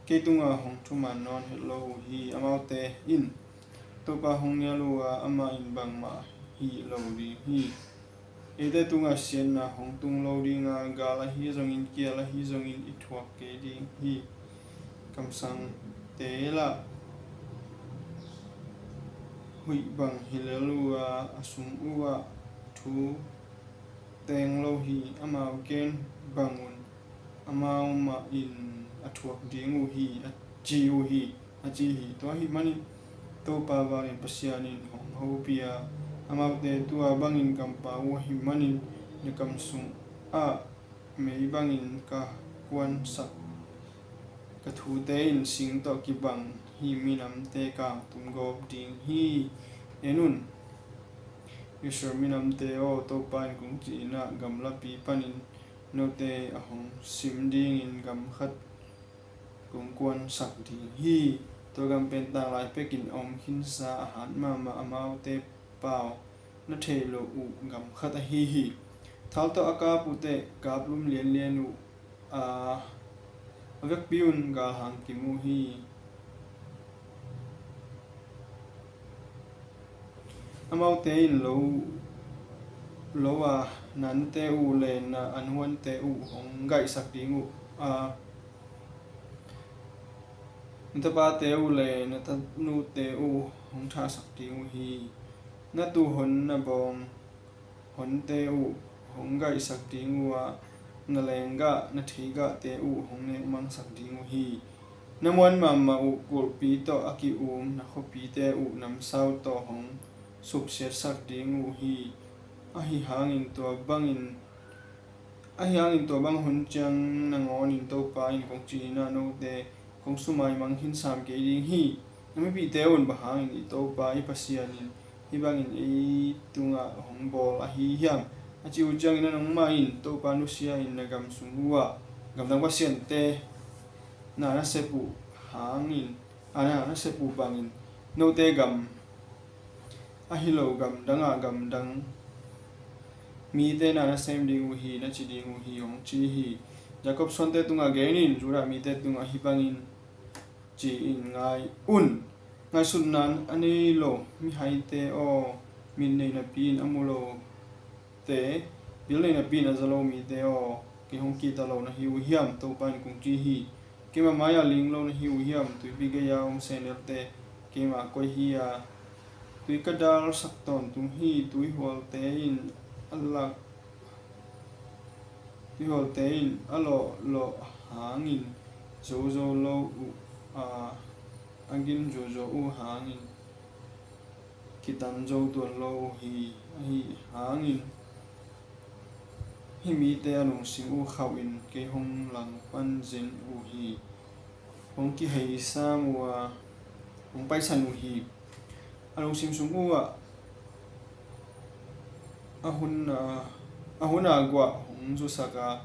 kei tungah hong thuman nawn het lo uh hi. Amaute in Topa hong nial uh a, amah in bangmah hih lo ding hi. Eite tungah siatna hong tung lo ding a, gal ahi zongin kial ahi zongin i thuak kei ding hi. Kamsangte lah huih bang hi lel uh a, a sung uh ah thu teng lo hi. Amau gen bangun amau mah in a thuak ding uh hi, a ci uh hi, a ci hi. Tua ahih manin Topa valin Pasian in hong hopih a, amaute tua bangin kampau uh ahih manin, na kam sungah mei bangin ka kuansak ka thute in sing tawh kibang hih minamte kangtum gawp ding hi. En un, Israel minamte aw, Topa in kong ci-in ah, gamlapi panin note a hong sim dingin gam khat kong kuansak ding hi. Tua gam pen tanglai pekin a om khinsa, a hat mahmah, amaute pau na thei loh uh gam khat ahi hi. Thal tawh a kap uh teh kap lum lianlian uh a, a vekpi un galhang kim uh hi. Amaute in lo, lo a nante uh le na anhuante uh hong gaihsak ding uh a, na tapate uh le na tanute uh hong thahsak ding uh hi. Na tuuhon na bawng honte uh hong gaihsak ding uh a, na lenggah na theigahte uh hong nekmangsak ding uh hi. Na muan mahmah uh kulhpi tawh a ki-um na khuapite uh namsau tawh hong suksiatsak ding uh hi. Ahi hangin tua bangin, ahi hangin tua bang hun ciang nangawnin Topa in kong ci-in ah, note kong sumai mang khin sam kei ding hi. Na mipihte un, bang hangin i Topa i Pasian in hih bangin ei tungah hong bawl ahi hiam? A cih uh ciangin, a nangmah in Topa nusia in na gam sung uh ah gamdang pasiante na na sep uh hangin, a na na sep uh bangin note gam ahi lo gamdangah gamdang mite na na sem ding uh hi, na ci ding uh hi, hong ci hi. Jakob suante tungah genin, Judah mite tungah hih bangin ci-in ngai un. Ngaihsutna a nei lo mihaite aw, mit nei napi-in a mu lote, bil nei napi-in a za lo mite aw, kei hong kihta lo na hi uh hiam? Topa in kong ci hi. Keima mai-ah ling lo na hi uh hiam? Tuipi gei-a om sehnelte keima koih hi a, tui ka dalsak tawntung hi. Tuihualte in a lak Tuihualte in a lawhlawh hangin zozo lo uh a, a gin zuahzuah uh hangin kitan zo tuan lo uh hi. Ahi hangin hih mite a lungsim uh khauhin kei hong langpan zen uh hi. Hong kiheisam uh a, hong paisan uh hi. A lungsim sung uh ah a hun a, a hun a guah hong zusak a,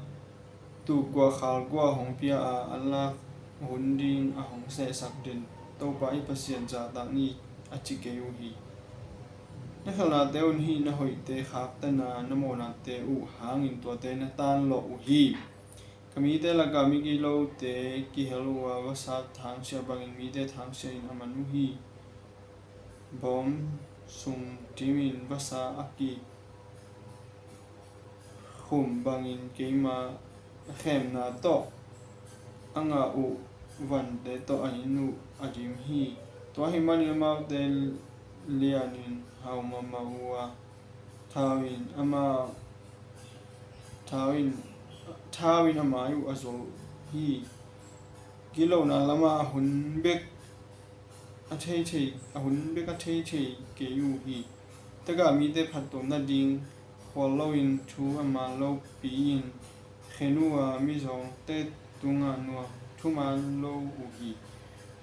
tuk guah khal guah hong pia a, a lak hun ding a hong sehsak den Topa i Pasian zahtak ni, a ci kei uh hi. Na khelhnate un hih na hoihte khaktan a, na mawhnate uh hangin tuate na tanlawh uh hi. Ka mite lakah migilo-te kihel uh a, vasa thangsiah bangin mite thangsiah in a man uh hi. Bawm sung timin vasa a kikhum bangin keima khemna tawh a ngah uh vante tawh a inn uh a dim hi. Tua ahih manin amaute lianin hau mahmah uh a, thau in ama, thau in, thau in a mai uh a zol hi. Gitlohna lamah a hun bek a thei thei, a hun bek a thei thei kei uh hi. Takah mite phattuam nading khual loin thu a man lopi-in khen uh a, mizawngte tungah nuam thuman lo uh hi.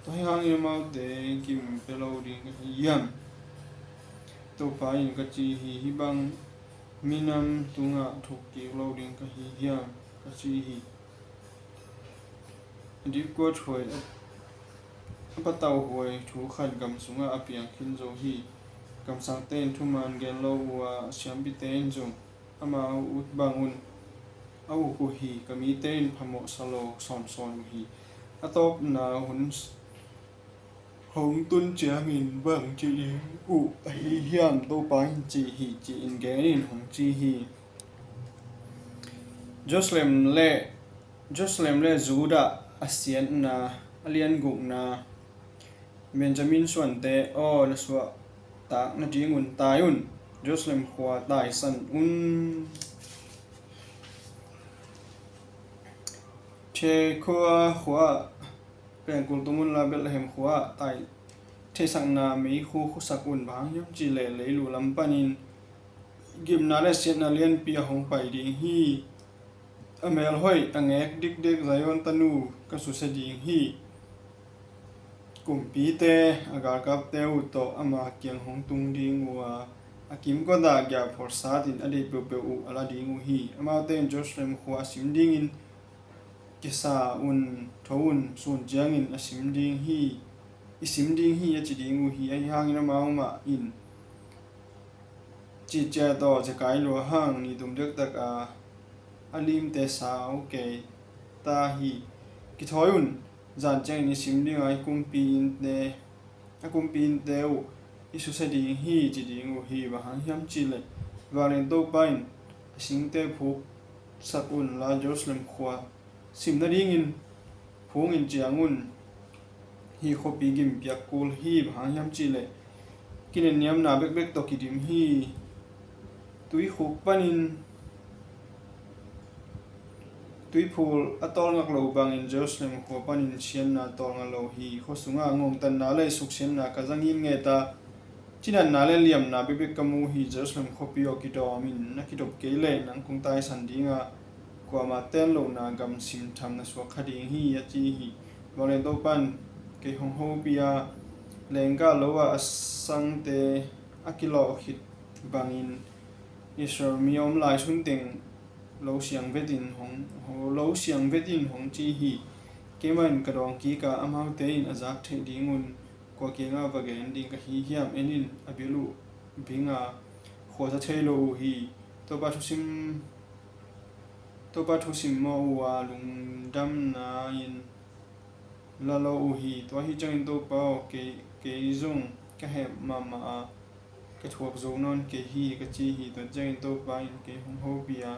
Tua hi hangin amaute gim pia lo ding ka hi hiam? Topa in ka ci hi. Hih bang minam tungah thukkik lo ding ka hi hiam? Ka ci hi. A dipkuat huai, a patauh huai thu khat gam sungah a piang khin zo hi. Kamsangte in thuman gen lo uh a, siampite in zong amau ut bangun a uk uh hi. Ka mite in phamawh sa lo sawnsawn uh hi. A tawpna hun hong tun ciangin bang ci ding uh ahi hiam? Topa in ci hi, ci-in gen in hong ci hi. Jerusalem le, Jerusalem le Judah a siatna a liangukna. Benjamin suante aw, na suahtak nadingun tai un. Jerusalem khua taisan un. Tekoa khua pengkul tum unla Bethlehem khua-ah tai theisakna meikhu khusak un. Bang hang hiam cihleh leilu lam panin gimna le siatna lianpi a hong pai ding hi. A melhoih a ngek dikdek Zion tanu ka susia ding hi. Kumpite a galkapte uh tawh ama kiang hong tung ding uh a, a kimkotah giahphual satin a deih peuhpeuh uh a la ding uh hi. Amaute in Jerusalem khua a sim dingin kisa un, tho un, sun ciangin a sim ding hi, i sim ding hi a ci ding uh hi. Ahi hangin amau mah in cihcia tawh zekai lua hang ni tum dektak a, a limte sau kei ta hi. Kithawi un, zan ciangin i sim ding a, i kumpi innte a kumpi innte uh i susia ding hi ci ding uh hi. Bang hang hiam cihleh vanglian Topa in a singte phuksak unla Jerusalem khua sim nadingin phungin ciang un. Hih khuapi gimpiak kul hi. Bang hang hiam cihleh kinenniamna bekbek tawh kidim hi. Tuikhuk panin tuiphul a tawlngak lo bangin Jerusalem khua panin siatna tawlnga lo hi. Khua sungah ngongtatna le suksiatna ka za ngitnget a, cinatna le liamna bekbek ka mu hi. Jerusalem khuapi aw, kidawmin na kidop kei leh nang kong taisan ding a, kuamah ten lohna gamsim tham na suak kha ding hi a ci hi. Vanglian Topa in kei hong hopih a, lenggah lo ah a sangte a kilawh khit bangin Israel mi a om lai sunteng lo siang vetin hong, lo siang vetin hong ci hi. Keimah in ka dawng kik a, amaute in a zak theih dingun kua kiangah va gen ding ka hi hiam? En in, a bil uh bing a, khuaza thei lo uh hi. Topa thusim, Topa thusim mawh uh a, lungdamna in la lo uh hi. Tua hi ciangin Topa aw, kei, kei zong ka heh mahmah a, ka thuak zo nawn kei hi, ka ci hi. Tua ciangin Topa in kei hong hopih a,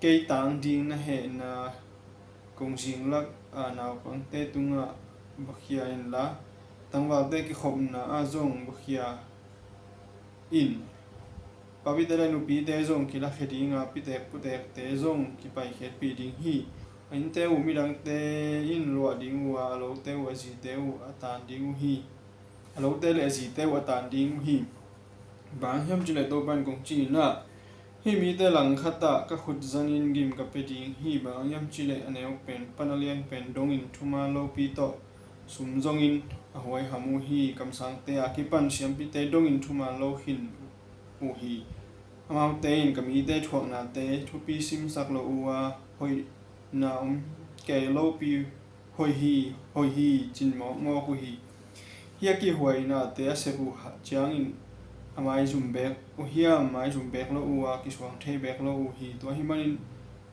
kei tang ding na hehna kongzing lak a naupangte tungah va khia inla, tangvalte kikhopna ah zong va khia in. Papite le nupite zong kilakhia ding a, pitek putekte zong kipaikhiatpih ding hi. A innte uh midangte in luah ding uh a, a lote uh a zite uh a tan ding uh hi. A lote le a zite uh a tan ding uh hi. Bang hang hiam cihleh Topa in kong ci in ah, hih mite langkhat ah ka khut zanin gim ka pia ding hi. Bang hang hiam cihleh a neu pen pan a lian pen dongin thuman lopi tawh sum zongin a huaiham uh hi. Kamsangte a kipan siampite dongin thuman lo khin uh hi. Amaute in ka mite thuaknate thupi simsak lo uh a, hoihna om kei lopi hoih hi, hoih hi, cin mawkmawk uh hi. Hih a kihhuainate a sep uh ciangin a maizum beek uh hiam? Maizum beek lo uh a, kisuang thei beek lo uh hi. Tua ahih manin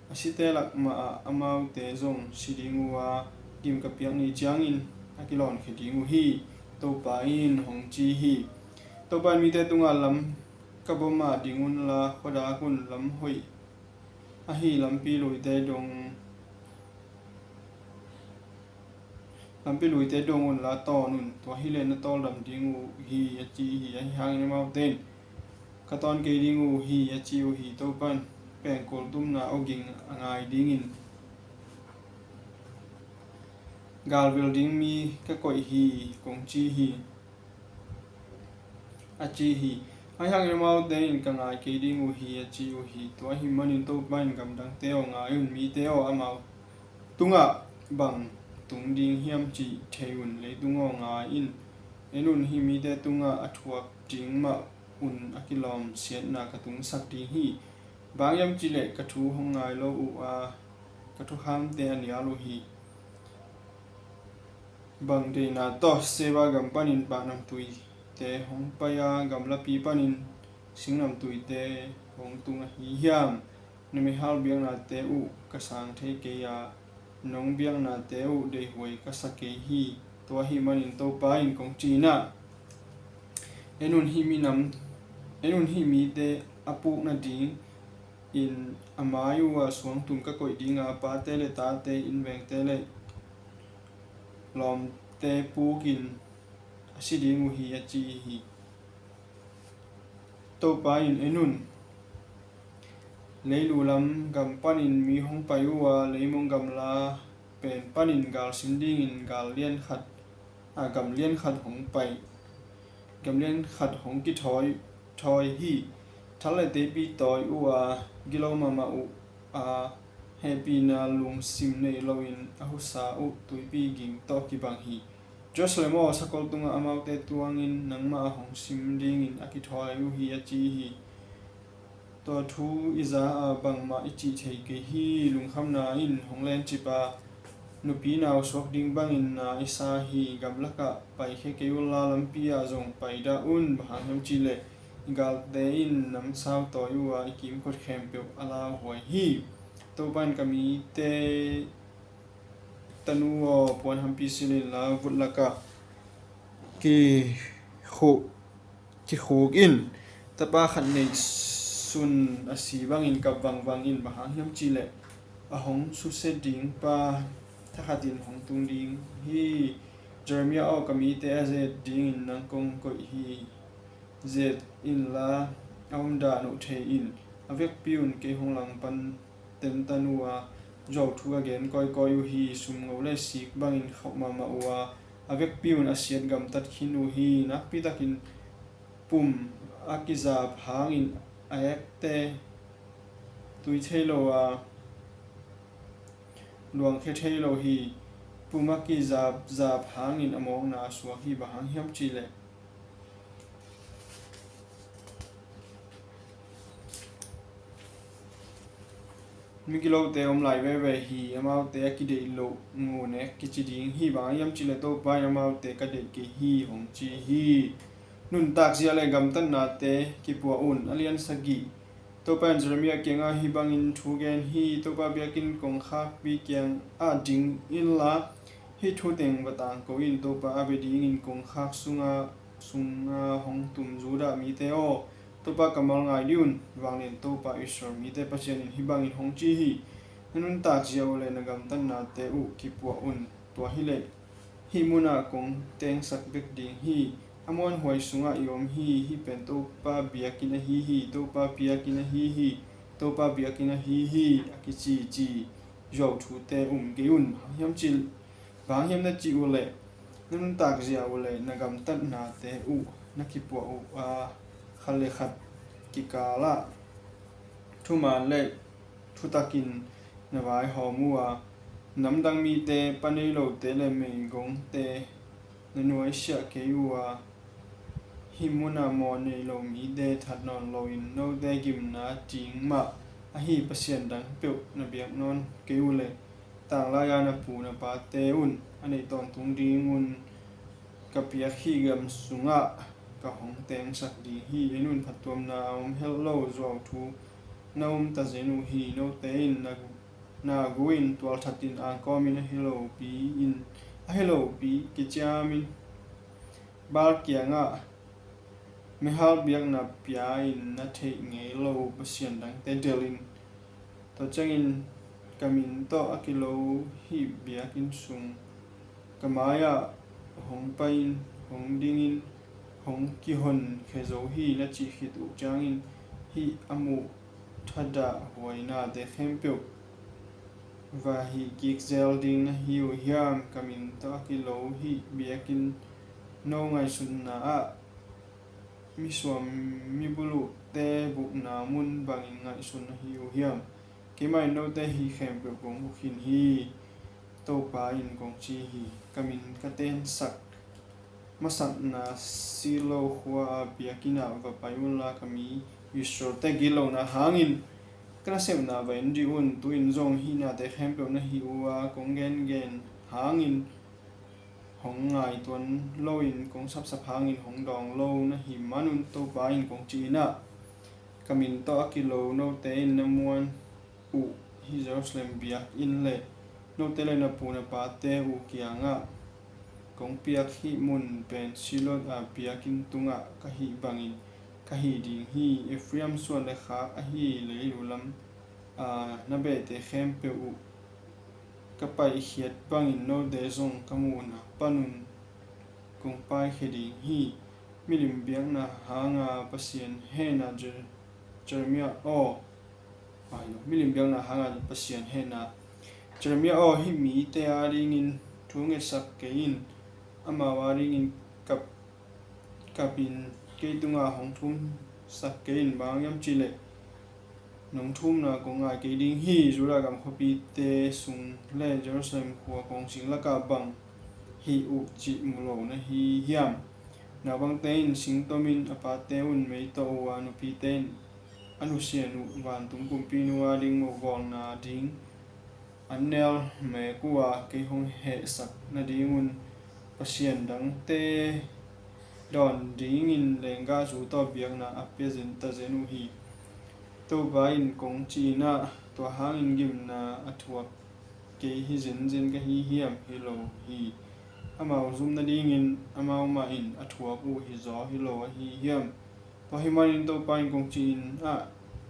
a site lak mahah amaute zong si ding uh a, gim ka piak ni ciangin a kilawnkhia ding uh hi, Topa in hong ci hi. Topa in mite tungah lam ka bawm ah ding unla, khuadak un, lam hoih ahi lampi luite dong, lampi luite dong unla tawn un, tua hileh na tawldam ding uh hi, a ci hi. Ahi hangin amaute in ka tawn kei ding uh hi, a ci uh hi. Topa in pengkul tumna awging a ngai dingin Galvil ding mi ka koih hi, kong ci hi, a ci hi. Ahi hangin amaute in, ka ngai kei ding uh hi, a ci uh hi. Tua ahih manin Topa in, gamdangte aw, ngai un, mite aw, amau tungah bang tung ding hiam cih thei un. Leitung aw, ngai in, en un, hih mite tungah a thuak ding mah un a kilawm siatna ka tungsak ding hi. Bang hang hiam cih leh ka thu hong ngai lo uh a, ka thukhamte a nial uh hi. Bang deihna tawh Seba gam panin pahnamtuite hong pai a, gamlapi panin singnamtuite hong tung ahi hiam? Na meihal biaknate uh ka sang thei kei a, nong biaknate uh deihhuai ka sa kei hi. Tua ahih manin Topa in kong ci in ah, en un, hih minam, en un, hih mite a puk nadingin a mai uh ah suangtum ka koih ding a, pate le tate, innvengte le lawmte pukin a si ding uh hi, a ci hi. Topa in, en un, leilu lam gam panin mi hong pai uh a, leimong gamla pen panin gal sim dingin gal lian khat, a, gam lian khat hong pai, gam lian khat hong kithawi thawi hi. Thal le teipi tawi uh a, gilo mahmah uh a, hehpihna lungsim nei loin a husa uh tuipi ging tawh kibang hi. Jerusalem aw, sakol tungah amaute tuangin nangmah a hong sim dingin a kithawi uh hi, a ci hi. Tua thu i za a, bangmah i cih thei kei hi. Lungkhamna in hong lencip a, nupi nau suak ding bangin na i sa hi. Gamlakah paikhia kei unla, lampi ah zong paidah un. Bang hang hiam cih leh i galte in namsau tawi uh a, i kimkot khempeuh a lauhuai hi. Topa in, ka mite tanu aw, puanhampi silh inla, vut lakah kikhuk, kikhuk in. Tapa khat neihsun a si bangin kap vangvang in. Bang hang hiam cih leh a hong susia ding pa thakhatin hong tung ding hi. Jeremiah aw, ka mite a zet dingin nang kong koih hi. Zet inla, a omdan uh thei in. A vekpi un, kei hong langpan tentan uh a, zuau thu ka gen kawikawi uh hi. Sumngo le sik bangin khauh mahmah uh a, a vekpi un a siat gamtat khin uh hi. Nakpi takin pum a kizap hangin a ekte tui thei lo a, luangkhia thei lo hi. Pum a kizapzap hangin a mawkna a suak hi. Bang hang hiam cih leh migilote om lai veve hi. Amaute a kideih loh ngun ek kici ding hi. Bang hang hiam cih leh Topa in, amaute ka deih kei hi, hong ci hi. Nuntak zia le gamtatnate kipuah un. A lian sagih. Topa in Jeremiah kiangah hih bangin thu gen hi. Topa biakinn kongkhakpi kiangah ding inla, hih thu teng va tangko in. Topa a bia dingin kongkhak sunga, sunga hong tum Judah mite aw, Topa kammal ngai dih un. Vanglian Topa, Israel mite Pasian in hih bangin hong ci hi. Na nuntak zia uh le na gamtatnate uh kipuah un. Tua hileh hih munah kong tengsak bek ding hi. A muanhuai sungah i om hi. Hih pen Topa biakinn ahi hi. Topa biakinn ahi hi. Topa biakinn ahi hi, a kicici zuau thute um kei un. Bang hang hiam cih, bang hang hiam na cih uh leh, na nuntak zia uh le na gamtatnate uh na kipuah uh a, khat le khat kikalah thuman le thutakin na vaihawm uh a, namdang mite, pa nei lote le meigongte na nuaisiah kei uh a, hih munah mawh nei lo mite that nawn loin, note gimna ding mah ahi pasian dang peuh na biak nawn kei uh leh, tanglai-a na pu na pate un a neih tawntung dingun ka piak hih gam sungah ka hong tengsak ding hi. En un, phattuamna a om helh lo zuau thu na um tazen uh hi. Note in na, na gu in, tualthatin angkawmin ahi lopi in, ahi lopi kiciamin Baal kiangah meihal biakna pia-in na theih ngei lo pasian dangte delh in. Tua ciangin ka min tawh a kilo hih biakinn sung ka mai-ah hong pai-in, hong dingin, hong kihonkhia zo hi, na cih khit uh ciangin, hih a muh thadahhuainate khempeuh va hih kik zel ding na hi uh hiam? Ka min tawh a kilo hih biakinn no ngaihsutna ah misuam mibuluhte bukna mun bangin ngaihsun na hi uh hiam? Keimah in note hih khempeuh kong buk khin hi, Topa in kong ci hi. Ka min ka tensak masakna Silo khua-a biakinn ah va pai unla, ka mi Israel-te gitlohna hangin ka nasepna va en dih un. Tu-in zong hih nate khempeuh na hih uh a, kong gengen hangin hong ngaituan loin, kong sapsap hangin hong dawng lo na hih manun, Topa in kong ci-in ah, ka min tawh a kilo note in na muan uh hih Jerusalem biakinn le note le na pu na pate uh kiangah kong piak hih mun pen Silo-a biakinn tungah ka hih bangin ka hih ding hi. Ephraim suan le khak ahi leilu lam a na behte khempeuh uh ka paikhiat bangin note zong ka muhna panun kong paikhia ding hi. Milim biakna hanga Pasian hehna Jer-, Jeremiah aw, ai lo, milim biakna hanga Pasian hehna Jeremiah aw, hih mite adingin thu ngetsak kei in, amau adingin kap, kapin kei tunga hong thumsak kei in. Bang hang hiam cihleh nong thumna kong ngai kei ding hi. Judah gam khuapite sung le Jerusalem khua kong sing lakah bang hih uh cih mu lo na hi hiam? Naupangte in singtomin a pate un mei tawh uh a, nupite in a nusian uh vantung kumpinu ading mawhbawlna ding an nel mek uh a, kei hong hehsak nadingun pasian dangte dawn dingin lenggahzu tawh biakna a pia zen tazen uh hi. Topa in kong ci-in ah, tua hangin gimna a thuak kei hi zenzen ka hi hiam? Hi lo hi. Amau zum nadingin amau mah in a thuak uh hi zaw hi lo ahi hiam? Tua ahih manin Topa in kong ci-in ah,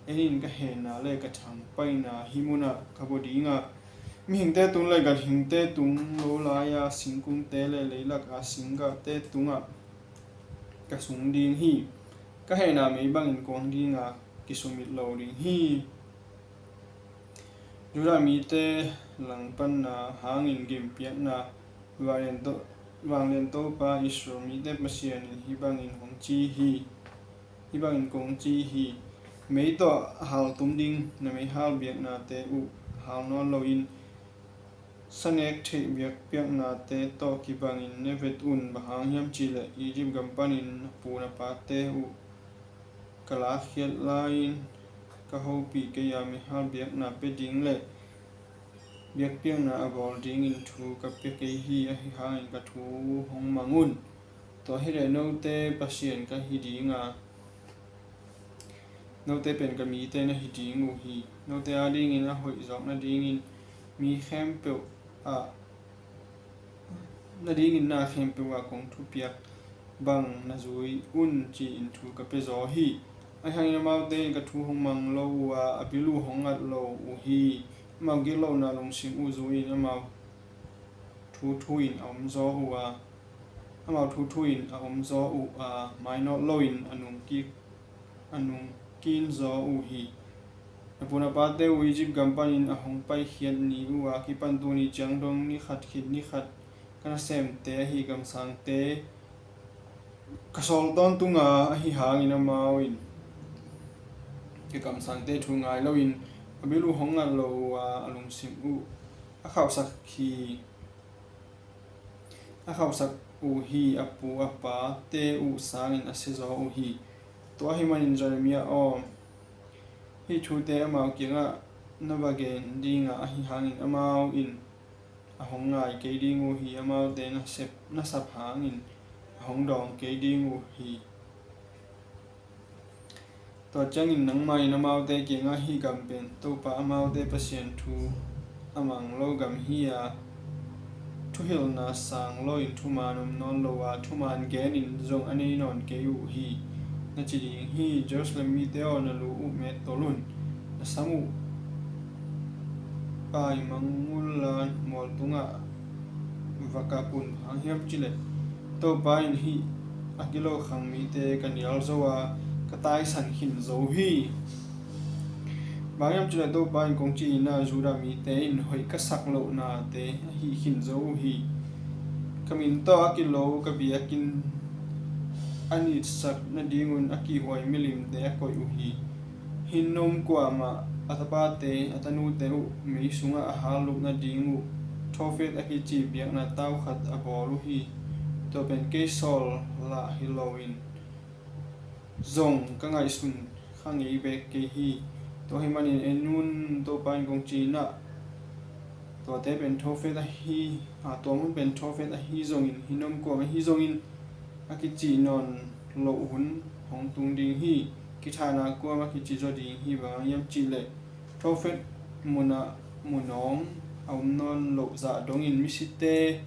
en in, ka hehna le ka thangpaihna hih munah ka bua ding a, mihingte tung le ganhingte tung lo lai-a singkungte le leilak a singgahte tungah ka sung ding hi. Ka hehna mei bangin kuang ding a, kisumit lo ding hi. Judah mite langpanna hangin gimpiakna, Vanglian To-, Vanglian Topa, Israel mite Pasian in hih bangin hong ci hi, hih bangin kong ci hi. Mei tawh haltum ding na meihal biaknate uh hal nawn loin, sanek theih biakpiaknate tawh kibangin ne vet un. Bang hang hiam cihleh Egypt gam panin na pu na pate uh ka lakkhiat lai-in, ka hopih kei a, meihal biakna pia ding le biakpiakna a bawl dingin thu ka pia kei hi. Ahi hangin ka thu hong mang un. Tua hileh note Pasian ka hi ding a, note pen ka mite na hi ding uh hi. Note adingin a hoih zawk nadingin mi khempeuh ah, nadingin na khempeuh ah kong thupiak bang na zui un, ci-in thu ka pia zaw hi. Ahi hangin amaute in ka thu hong mang lo uh a, a bil uh hong ngat lo uh hi. Amau gitlohna lungsim uh zui-in amau thuthu in a om zaw uh a, amau thuthu in a om zaw uh a, mainawt loin a nungkik, a nungkin zaw uh hi. Na pu na pate uh Egypt gam panin a hong paikhiat ni uh a kipan tuni ciang dong ni khat khit ni khat ka nasemte ahi kamsangte ka sawl tawntung a, ahi hangin amau in ka kamsangte thu ngai loin a bil uh hong ngat lo uh a, a lungsim uh a khauhsak hi. A khauhsak uh hi. A pu a pate uh sangin a sia zaw uh hi. Tua ahih manin Jeremiah aw, hih thute amau kiangah na va gen ding a, ahi hangin amau in a hong ngai kei ding uh hi. Amaute na sep, na sap hangin a hong dawng kei ding uh hi. Tua ciangin nangmah in amaute kiangah, hih gam pen Topa amaute Pasian thu a mang lo gam hi a, thuhilhna sang loin thuman om nawn lo a, thuman genin zong a nei nawn kei uh hi, na ci ding hi. Jerusalem mite aw, na lu uh mettol un. Na sam uh paimang unla mual tungah va kap un. Bang hang hiam cihleh Topa in hih a gilo khang mite ka nial zo a, ka taisan khin zo hi. Bang hiam cih leh Topa in kong ci-in ah, Judah mite in hoih ka sak lohnate a hih khin zo uh hi. Ka min tawh a kilo ka biakinn a nitsak nadingun a kihhuai milimte a koih uh hi. Hinnom kuamah a tapate, a tanute uh mei sungah a hallup nading uh Tofet a kici biakna tau khat a bawl uh hi. Tua pen kei sawl lah hi loin zong ka ngaihsun kha ngei beek kei hi. Tua ahih manin en un, Topa in kong ci-in ah, tuate pen Tofet ahi, a, tua mun pen Tofet ahi zongin, Hinnom kuam ahi zongin a kicih nawn loh hun hong tung ding hi. Kithahna kuam a kici zaw ding hi. Bang hang hiam cih leh Tofet munah munawng a om nawn loh zah dongin misite,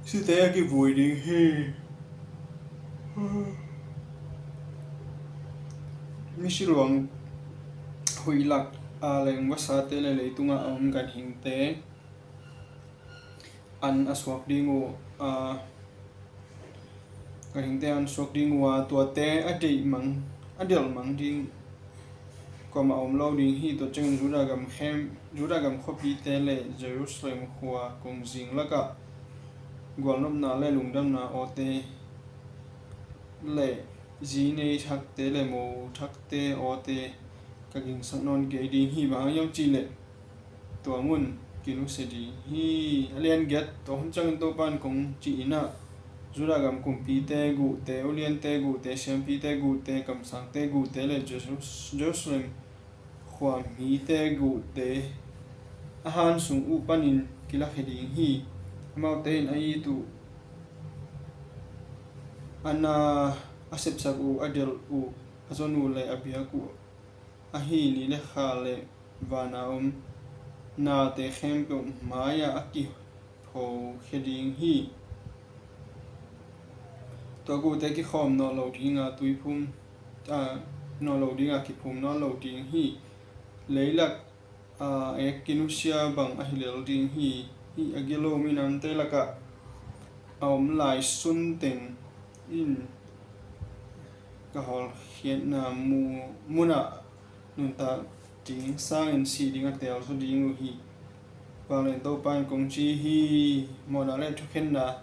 misite a kivui ding hi. Misi luang huih lak a leng vasate le leitungah a om ganhingte an a suak ding uh, a, ganhingte an suak ding uh a, tuate a deihmang, a delhmang ding kuamah a om lo ding hi. Tua ciangin Judah gam khem, Judah gam khuapite le Jerusalem khua kongzing lakah gualnopna le lungdamna awte le zi nei thakte le mo thakte awte ka gingsak nawn kei ding hi. Bang hang hiam cih leh tua mun kinusia ding hi. A lian giat, tua hun ciangin Topa in kong ci-in ah, Judah gam kumpite guhte, uliante guhte, siampite guhte, kamsangte guhte le Jeru-, Jerusalem khuamite guhte a han sung uh panin kilakhia ding hi. Amaute in a it uh, a na, a sepsak uh, a delh uh, a zon uh le a biak uh ahi ni le kha le vana om nate khempeuh mai-ah a kiphokhia ding hi. Tua guhte kikhawm nawn lo dinga tuiphum, a, nawn lo dinga kiphum nawn lo ding hi. Leilak a, ek kinusia bang ahi lel ding hi. Hih a gilo minamte lakah a om lai sunteng in ka hawlkhiatna mu-, munah nuntak ding sangin sih ding a teel zaw ding uh hi. Vanglian Topa in kong ci hi. Mawhna le thukhenna.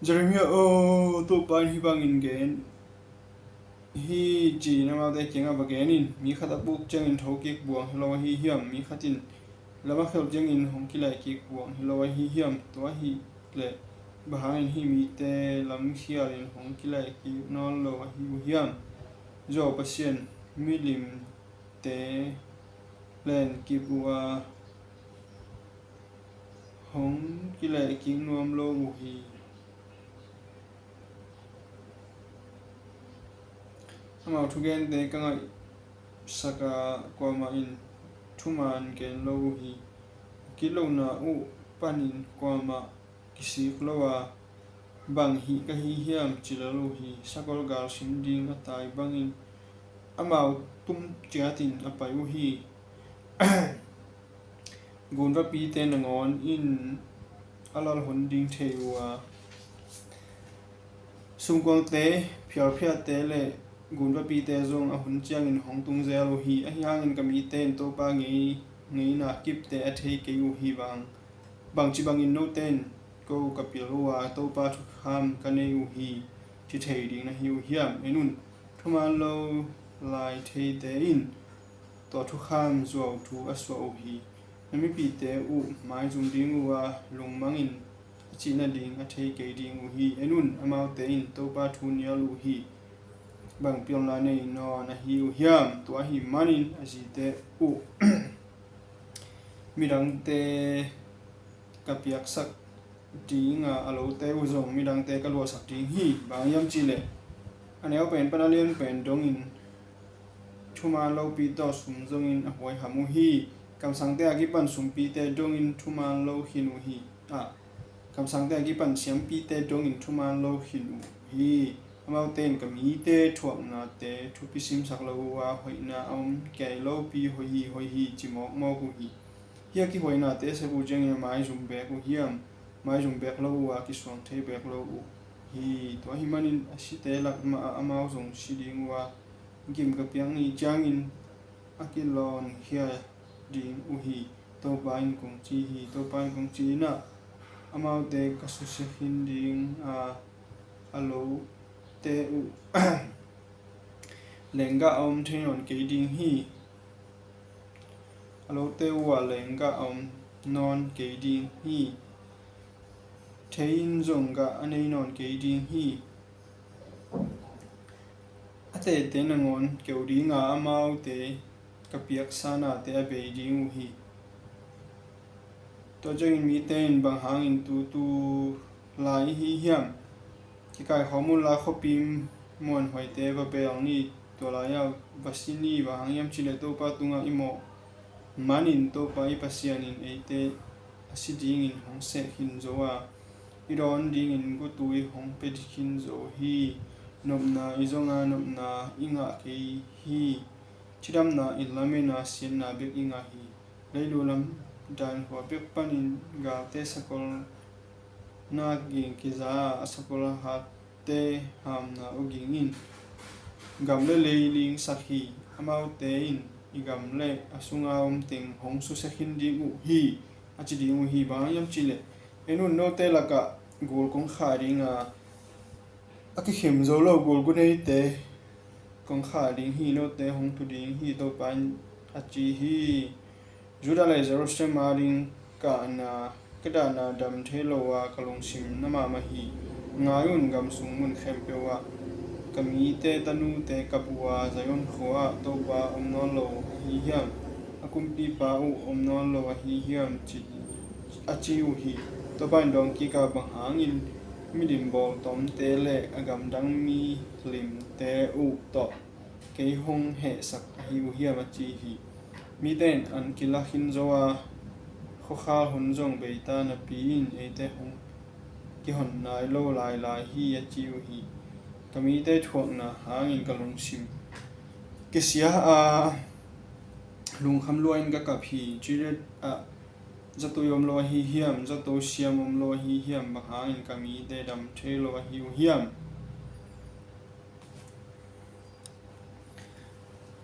Jeremiah aw, Topa in hih bangin gen hi, ci-in amaute kiangah va gen in. Mi khat a puk ciangin thokik buang hi lo ahi hiam? Mi khat in lam a khelh ciangin hong kilaihkik buang hi lo ahi hiam? Tua ahih leh bang hangin hih mite lamkhialin hong kilaihkik nawn lo ahi uh hiam? Zuau Pasian milimte lenkip uh a, hong kilaihkik nuam lo uh hi. Amau thugente ka ngaihsak a, kuamah in thuman gen lo uh hi. A kitlohna uh panin kuamah kisik lo a, bang hih ka hi hiam, ci lel uh hi. Sakol gal sim ding a tai bangin amau tum ciatin a pai uh hi. Gunvapite nangawn in a lalhun ding thei uh a, sumkuangte, phialphiate le gunvapite zong a hun ciangin hong tung zel uh hi. Ahi hangin ka mite in Topa ngei, ngeina kipte a thei kei uh hi. Bang, bangci bangin note in ko ka pil uh a, Topa thukham ka nei uh hi, ci thei ding na hi uh hiam? En un, thuman lo lai theite in tua thukham zuau thu a suah uh hi. Na mipite uh maizum ding uh a, lungmangin a cih nading a thei kei ding uh hi. En un, amaute in Topa thu nial uh hi. Bang pilna nei nawn ahi uh hiam? Tua ahih manin a zite uh midangte ka piaksak ding a, a lote uh zong midangte ka luahsak ding hi. Bang hiam cih leh a neu pen pan a lian pen dongin thuman lopi tawh sum zongin a huaiham uh hi. Kamsangte a kipan sumpite dongin thuman lo khin uh hi. A, kamsangte a kipan siampite dongin thuman lo khin uh hi. Amaute in ka mite thuaknate thupi simsak lo uh a, hoihna a om kei lopi hoih hi, hoih hi, ci mawkmawk uh hi. Hih a kihuainate a sep uh ciangin a maizum beek uh hiam? Maizum beek lo uh a, kisuang thei beek lo uh hi. Tua ahih manin a site lak mah ah amau zong si ding uh a, gim ka piak ni ciangin a kilawnkhia ding uh hi, Topa in kong ci hi. Topa in kong ci in ah, amaute ka susia khin ding a, a lote uh lenggah a om thei nawn kei ding hi. A lote uh ah lenggah a om nawn kei ding hi. Thei in zong gah a nei nawn kei ding hi. A tete nangawn keu ding a, amaute ka piaksa nate a bei ding uh hi. Tua ciangin mite in, bang hangin tutu lai i hi hiam? Kikaikhawm unla khuapi muanhuaite va bel ni, tua lai-ah va si ni. Bang hang hiam cih leh Topa tungah i mawh manin Topa i Pasian in eite a si dingin hong seh khin zo a, i dawn dingin gutui hong pia khin zo hi. Nopna i zong a, nopna i ngah kei hi. Cidamna i lamen a, siatna bek i ngah hi. Leilu lam dainkhua bek panin galte sakol na ging kiza a, a sakol hatte hamna uh ging in gam le lei lingsak hi. Amaute in i gam le a sunga om teng hong susia khin ding uh hi, a ci ding uh hi. Bang hang hiam cih leh, en un, note lakah gul kong khah ding a, a kikhem zo lo gulgu neite kong khah ding hi. Note hong tu ding hi, Topa in a ci hi. Judah le Jerusalem ading kahna, ka dahna dam thei lo a, ka lungsim na mahmah hi. Ngai un, gam sung mun khempeuh ah ka mite tanute kap uh a, Zion khua-ah Topa om nawn lo ahi hiam? A kumpipa uh om nawn lo ahi hiam? Ci, a ci uh hi. Topa in dawng kik a, bang hangin milim bawltomte le a gamdang milimte uh tawh kei hong hehsak ahi uh hiam? A ci hi. Mite in an kila khin zo a, khuakhal hun zong bei ta napi-in eite hong kihon nai lo lailai hi, a ci uh hi. Ka mite thuakna hangin ka lungsim kisia a, lungkham lua-in ka kap hi. Gilead ah zato i om lo ahi hiam? Zato siam om lo ahi hiam? Bang hangin ka mite dam thei lo ahi uh hiam?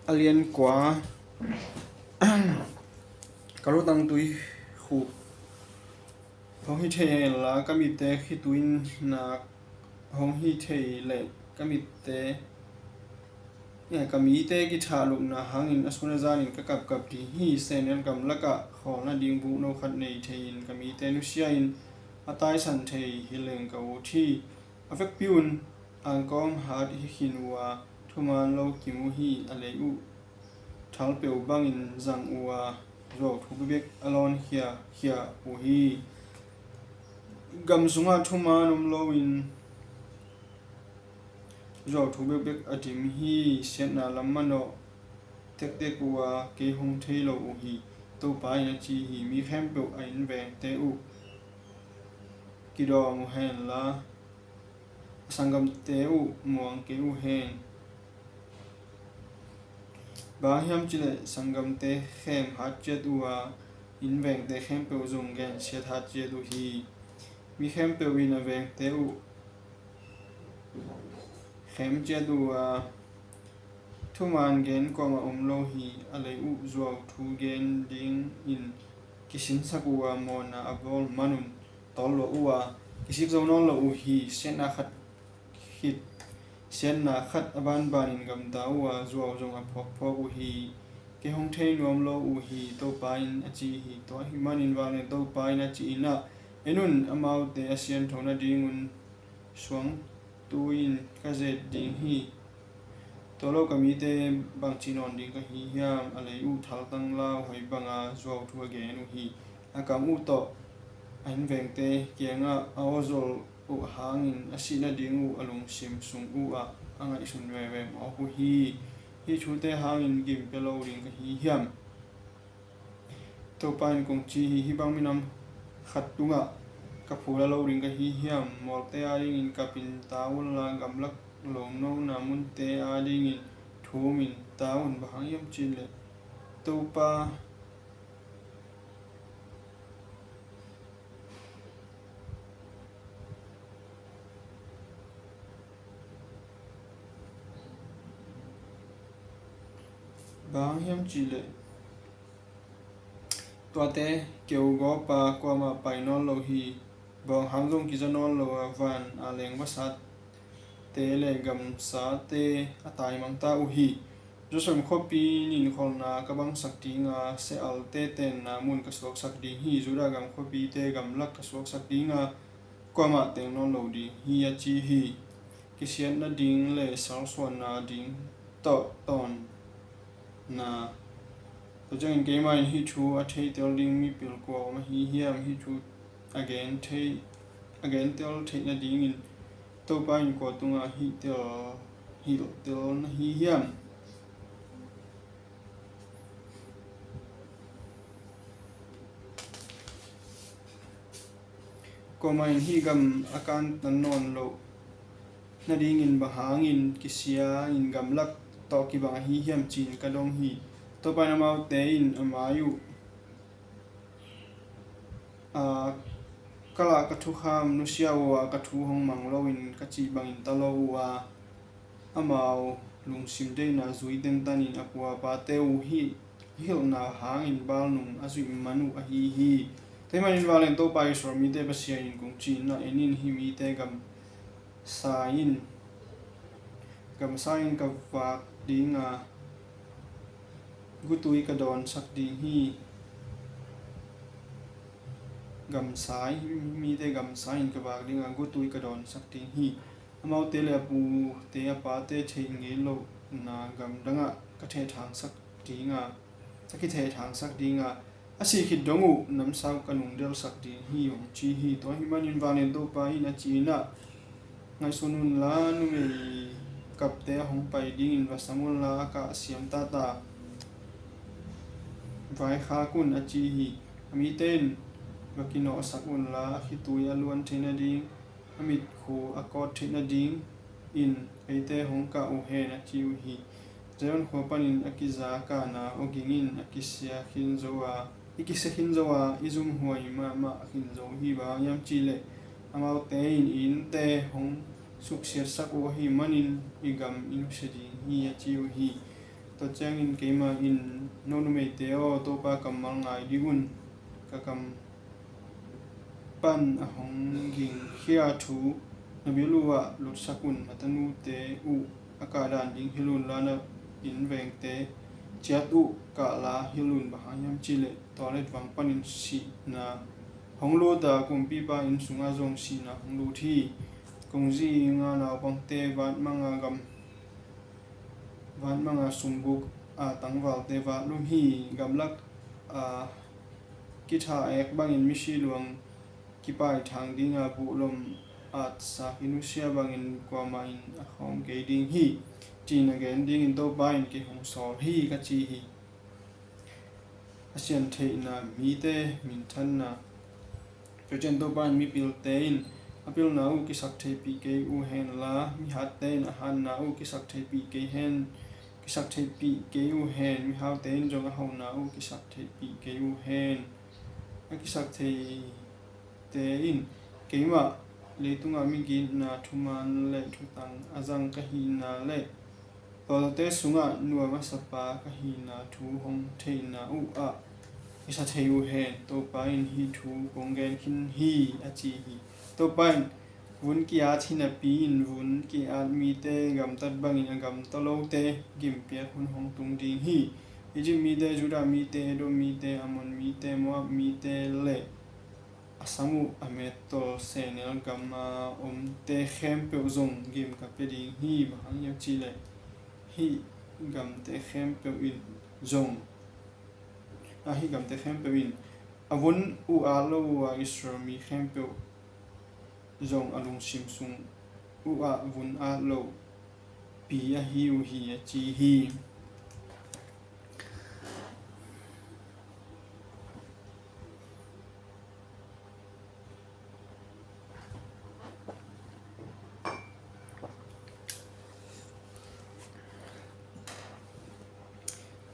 A lian kua. Ka lutang tuikhuk hong hi thei henla, ka mitte khitui nak hong hi thei leh, ka mitte, eh, ka mite kithahlupna hangin a sun a zanin ka kapkap ding hi. Sehnel gamlakah khawlna ding bukno khat nei thei-in ka mite nusia-in a taisan thei hi leng ka ut hi. A vekpi-un angkawm hat hi khin uh a, thuman lo kim uh hi. A lei uh thalpeuh bangin zang uh a, zuauthu bekbek a lawn khiakhia uh hi. Gam sungah thuman om loin zuauthu bekbek a dim hi. Siatna lam manawh tektek uh a, kei hong thei lo uh hi, Topa in a ci hi. Mi khempeuh a innvengte uh kidawm uh henla, a sanggamte uh muang kei uh hen. Bang hang hiam cih leh sanggamte khem hat ciat uh a, innvengte khempeuh zong gensiat hat ciat uh hi. Mi khempeuh in a vengte uh khem ciat uh a, thuman gen kuamah om lo hi. A lei uh zuauthu gen dingin kisinsak uh a, mawhna a bawl manun tawl luah uh a, kisik zo nawn lo uh hi. Siatna khat khit, siatna khat a banbanin gamta uh a, zuau zong a phawkphawk uh hi. Kei hong thei nuam lo uh hi, Topa in a ci hi. Tua ahih manin vanglian Topa in a ci in ah, en un, amaute a siangtho nadingun suang tu-in ka zet ding hi. Tua lo ka mite bangci nawn ding ka hi hiam? A lei uh thaltang lauhuai banga zuauthu a gen uh hi. A kam uh tawh a innvengte kiangah a awzol uh hangin a sih nading uh a lungsim sung uh ah a ngaihsun veve mawk uh hi. Hih thute hangin gim pia lo ding ka hi hiam? Topa in kong ci hi. Hih bang minam khat tungah ka phula lo ding ka hi hiam? Mualte adingin kapin ta unla, gamlak longnona munte adingin thumin ta un. Bang hang hiam cih leh Topa Bang hang hiam cih leh tuate keu gawpa kuamah pai nawn lo hi. Bawng hang zong kiza nawn lo a, van a leng vasate le gamsate a taimangta uh hi. Jerusalem khuapi ninkholhna ka bangsak dinga, Sealte tenna mun ka suaksak ding hi. Judah gam khuapite gamlak ka suaksak dinga, kuamah teng nawn lo ding hi, a ci hi. Kisiatna ding le salsuanna ding tawh tawnna. Tua ciangin keimah in hih thu a theitel ding mipil kua om ahi hiam? Hih thu a gen thei, a gentel theih nadingin Topa in kua tungah hilhtel, hilhtel na hi hiam? Kuamah in hih gam a kantan nawn loh nadingin bang hangin kisia in gamlak tawh kibang ahi hiam, ci-in ka dong hi. Topa in amaute in a mai uh a, ka lah ka thukham nusia uh a, ka thu hong mang loin ka cih bangin ta lo uh a, amau lungsim deihna zui tengtanin a pu a pate uh hi hilhna hangin Baal nung a zuih man uh ahi hi. Tua ahih manin vanleng Topa Israel mite Pasian in kong cihna en in, hih mite gamsa in, gamsa in ka vak dinga, gutui ka dawnsak ding hi. Gamsa in, hih mite gamsa in ka vak dinga, gutui ka dawnsak ding hi. Amaute le a pute a pate theih ngei lohna gamdangah ka thehthangsak dinga, ka kithehthangsak dinga, a sih khit dong uh namsau ka nungdelsak ding hi, hong ci hi. Tua ahih manin vanleng Topa in a ci-in ah, ngaihsun unla, numei kapte a hong pai dingin va sam unla, a kah siam tata vaikhak un, a ci hi. A mite in va kinawhsak unla, a khitui a luan theih nading, a mitkhu a kawt theih nadingin eite hong kah uh hen, a ci uh hi. Zion khua panin a kiza kahna awging in a kisia khin zo a, i kisia khin zo a, i zumhuai mahmah khin zo hi. Bang hang hiam cih leh amaute in i innte hong suksiatsak uh ahih manin i gam i nusia ding hi, a ci uh hi. Tua ciangin keimah in, no numeite aw, Topa kammal ngai dih un. Ka kam pan a hong gingkhia thu na bil uh ah lutsak un. Na tanute uh a kahdan ding hilh unla, na innvengte ciat uh kahla hilh un. Bang hang hiam cih leh tawlet vang panin sihna hong lut a, kumpipa inn sungah zong sihna hong lut hi. Kong zi nga naupangte vatmang a gam, vatmang a sumbuk a tangvalte vatlum hi. Gamlak a kitha ek bangin misi luang kipaithang dinga, buhlom atsa kinusia bangin kuamah in a khawm kei ding hi, ci-in a gen dingin Topa in kei hong sawl hi, ka ci hi. A siantheihna mite minthanna. Tua ciang Topa in mipilte in a pilna uh kisaktheihpih kei uh henla, mihatte in a hatna uh kisaktheihpih kei hen, kisaktheihpih kei uh hen. Mihaute in zong a hauhna uh kisaktheihpih kei uh hen. A kisaktheihte in keimah leitungah migitna, thuman le thutang a zang ka hihna le pawlte sungah nuam a sapa ka hihna thu hong theihna uh ah kisa thei uh hen. Topa in hih thu kong gen khin hi, a ci hi. Topa in, vun ki-at hi napi-in vun ki-at mite gamtat bangin a gamta lote gimpiak hun hong tung ding hi. Egypt mite, Judah mite, Edom mite, Ammon mite, Moab mite le a sam uh a mettol sehnel gama omte khempeuh zong gim ka pia ding hi. Bang hang hiam cih leh hih gamte khempeuh in zong, a, hih gamte khempeuh in a vun uh at lo uh a, Israel mi khempeuh zong a lungsim sung uh ah vun at lopi ahi uh hi, a ci hi.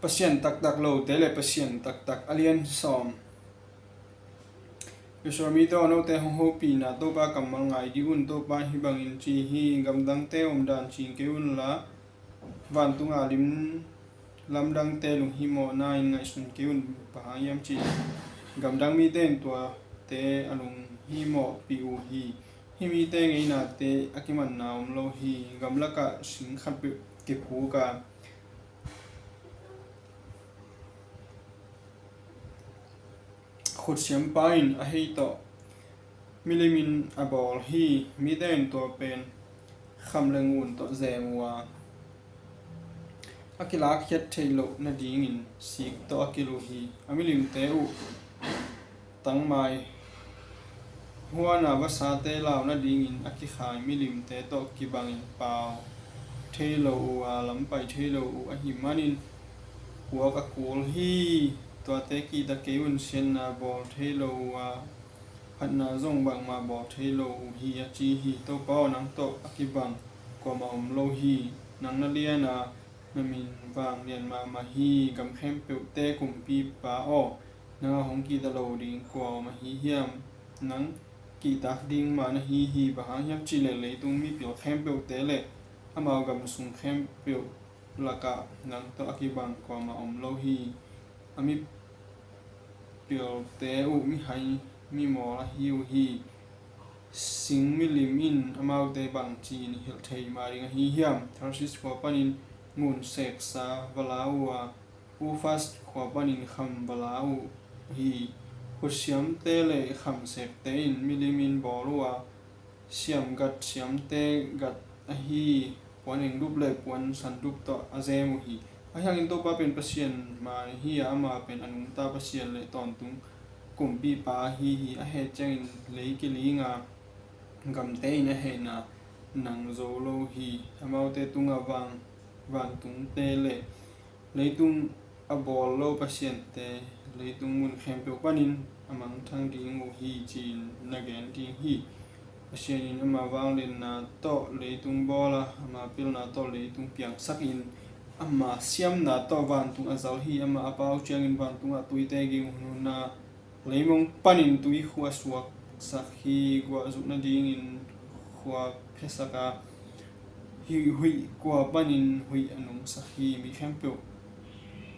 Pasian taktak lote le Pasian taktak, a lian sawm. Israel mite aw, note hong hopihna Topa kammal ngai dih un. Topa in hih bangin ci hi: Gamdangte omdan cing kei unla, vantunga lim lamdangte lunghimawhna in ngaihsun kei un. Bang hang hiam cih leh gamdang mite in tuate a lunghimawhpih uh hi. Hih mite ngeinate a kimanna om lo hi. Gamlakah sing khatpeuh kiphuk a, khutsiampa in a hei tawh milim in a bawl hi. Mite in tua pen kham le ngun tawh zem uh a, a kilakkhiat theih loh nadingin sik tawh a kil uh hi. A milimte uh tangmai huana vasate lau nadingin a kikhai milimte tawh kibangin pau thei lo uh a, lam pai thei lo uh ahih manin puak a kul hi. Tuate kihta kei un. Siatna bawl thei lo uh a, phatna zong bangmah bawl thei lo uh hi, a ci hi. Topa aw, nang tawh a kibang kuamah om lo hi. Nang na lian a, na min vanglian mahmah hi. Gam khempeuhte kumpipa aw, nang a hong kihta lo ding kua om ahi hiam? Nang kihtak ding mah na hi hi. Bang hang hiam cih leh leitung mipil khempeuhte le amau gam sung khempeuh lakah nang tawh a kibang kuamah om lo hi. A mipilte uh mihai mimawl ahi uh hi. Sing milim in amaute bangci in hilh thei mah ding ahi hiam? Tarsis khua panin ngun seksa va la uh a, Ufas khua panin kham va la uh hi. Khutsiamte le khamsekte in milim in bawl uh a, siamgat siamte gat ahi puan engdup le puan sandup tawh a zem uh hi. Ahi hangin Topa pen Pasian mah hi a, ama pen a nungta Pasian le tawntung kumpipa ahi hi. A het ciangin lei kiling a, gamte in a hehna nang zo lo hi. Amaute tungah vang, vantungte le leitung a bawl lo pasiante, leitung mun khempeuh panin a mangthang ding uh hi, ci-in na gen ding hi. Pasian in ama vanglianna tawh leitung bawl a, ama pilna tawh leitung piangsak in, ama siamna tawh vantung a zal hi. Ama a pau ciangin vantungah tuite ging hunhun a, leimong panin tuikhua suaksak hi. Guah zuk nadingin khua phiasak a, huih, huih kua panin huih a nungsak hi. Mi khempeuh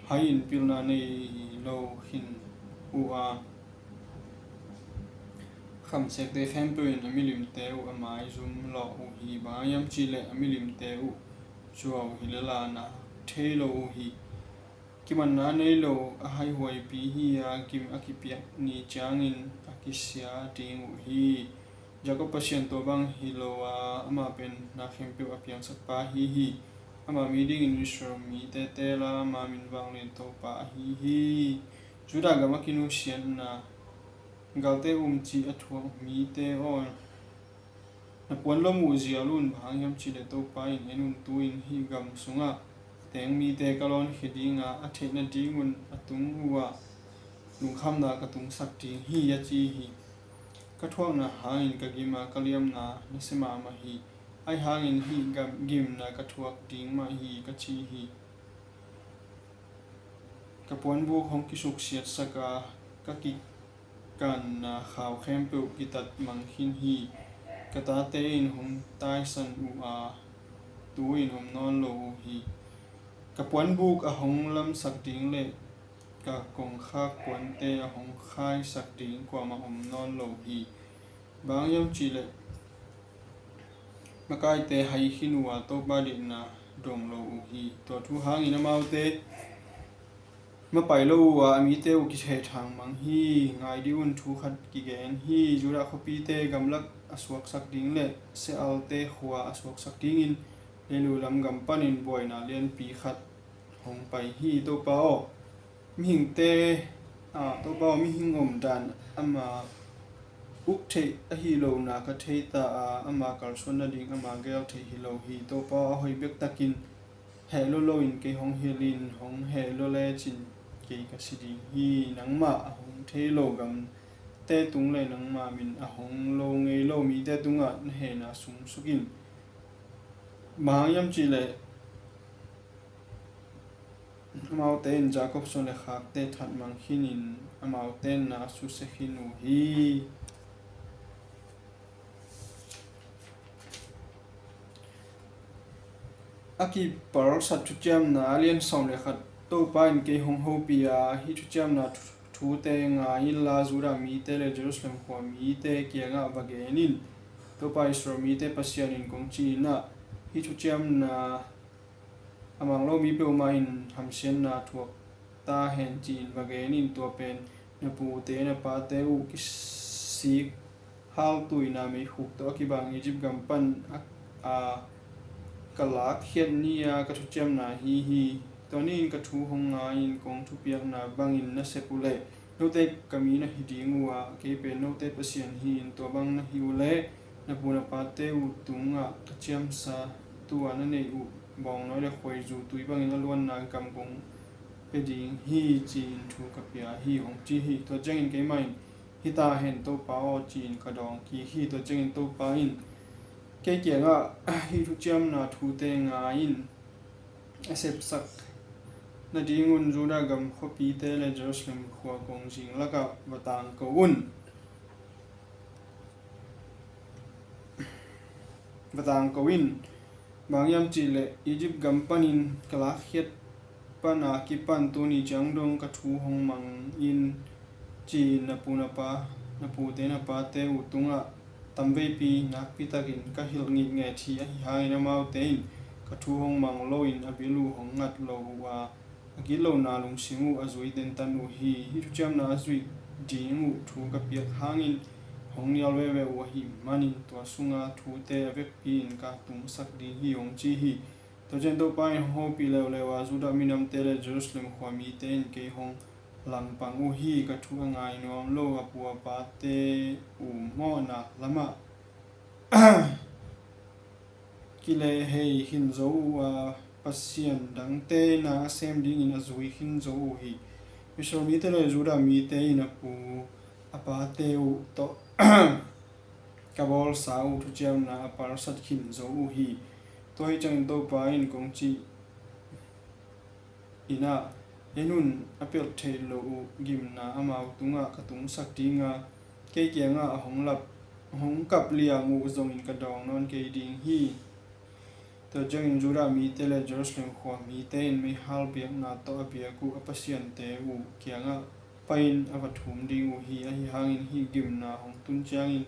hai-in pilna nei lo khin uh a, khamsekte khempeuh in a milimte uh a maizum lawh uh hi. Bang hang hiam cih leh a milimte uh zuau hi lel a, na thei lo uh hi. Kimanna nei lo a haihuaipi hi a, gim a kipiak ni ciangin a kisia ding uh hi. Jakob Pasian tua bang hi lo a, ama pen na khempeuh a piangsakpa ahi hi. Ama mi dingin Israel mite teel a, ama min vanglian Topa ahi hi. Judah gam a kinusiatna, galte umcih a thuak mite aw, na puanlom uh zial un. Bang hang hiam cih leh Topa in, en un, tu-in hih gam sungah a teng mite ka lawnkhia ding a, a theih nadingun a tung uh ah lungkhamna ka tungsak ding hi, a ci hi. Ka thuakna hangin ka gim a, ka liamna nasia mahmah hi. Ahi hangin hih gam, gimna ka thuak ding mah hi, ka ci hi. Ka puanbuk hong kisuksiatsak a, ka kikanna khau khempeuh kitat mang khin hi. Ka tate in hong taisan uh a, tu-in om nawn lo uh hi. Ka puanbuk a hong lamsak ding le ka kongkhak puante a hong khaisak ding kuamah om nawn lo hi. Bang hang hiam cih leh makaite hai khin uh a, Topa deihna dong lo uh hi. Tua thu hangin amaute mapai lo uh a, a mite uh kithehthang mang hi. Ngai dih un, thu khat kigen hi. Judah khuapite gamlak a suaksak ding le Sealte khua a suaksak dingin leilu lam gam panin buaina lianpi khat hong pai hi. Topa aw, mihingte, ah, Topa aw, mihing omdan ama uk theih ahi lo na ka thei ta a, ama kalsuan nading ama gel theih hi lo hi. Topa aw, a hoih bek takin heh lua loin kei hong hilh in, hong heh lua lecin kei ka si ding hi. Nangmah a hong thei lo gamte tung le nangmah min a hong lo ngei lo mite tungah na hehna sungsuk in. Bang hang hiam cih leh amaute in Jakob suan le khakte that mang khinin amaute na susia khin uh hi. A kipalsat thuciamna a lian sawm le khat. Topa in kei hong hopih a, hih thuciamna thu- thute ngai inla, Judah mite le Jerusalem khua mite kiangah va gen in. Topa Israel mite Pasian in kong ci-in ah, hih thuciamna a mang lo mi peuhmah in hamsiatna thuak ta hen ci-in va gen in. Tua pen na pute na pate uh kisik haltuina meikhuk tawh a kibang Egypt gam pan a, a ka lakkhiat ni-a ka thuciamna ahi hi. Tua ni-in ka thu hong ngai-in kong thupiakna bangin na sep uh leh, note ka mi na hi ding uh a, kei pen note Pasian hi-in tua bang na hih uh leh, na pu na pate uh tungah ka ciamsa tua na neih uh bawngnawi le khuaizu tui bangin a luanna gam kong pia ding hi, ci-in thu ka pia hi, hong ci hi. Tua ciangin keimah in, hi ta hen Topa aw, ci-in ka dawng kik hi. Tua ciangin Topa in kei kiangah, hih thuciamna thute ngai in, a sepsak nadingun Judah gam khuapite le Jerusalem khua kongzing lakah va tangko un. Va tangko in. Bang hiam cihleh Egypt gam panin ka lakkhiat pana kipan tuni ciang dong ka thu hong mang in, ci-in na pu na pa, na pute na pate uh tungah tamveipi nakpitakin ka hilh ngitnget hi. Ahi hangin amaute in ka thu hong mang loin a bil uh hong ngat lo uh a, a gitlohna lungsim uh a zui tentan uh hi. Hih thuciamna a zuih ding uh thu ka piak hangin hong nial veve uh ahih manin, tua sunga thute a vekpi-in ka tungsak ding hi, hong ci hi. Tua ciang Topa in hong hopih leuleu a, Judah minamte le Jerusalem khua mite in kei hong langpang uh hi. Ka thu a ngai nuam lo a pu a pate uh mawhna lamah kilehhei khin zo uh a, pasian dangte na a sem dingin a zui khin zo uh hi. Israel mite le Judah mite in a pu a pate uh tawh ka bawlsa uh thuciamna a palsat khin zo uh hi. Tua hi ciangin Topa in kong ci in ah, en un, a pelh theih loh uh gimna amau tungah ka tungsak ding a, kei kiangah a hong lap, hong kap liang uh zongin ka dawng nawn kei ding hi. Tua ciangin Judah mite le Jerusalem khua mite in meihal biakna tawh a biak uh a pasiante uh kiangah pai-in a va thum ding uh hi. Ahi hangin hih gimna hong tun ciangin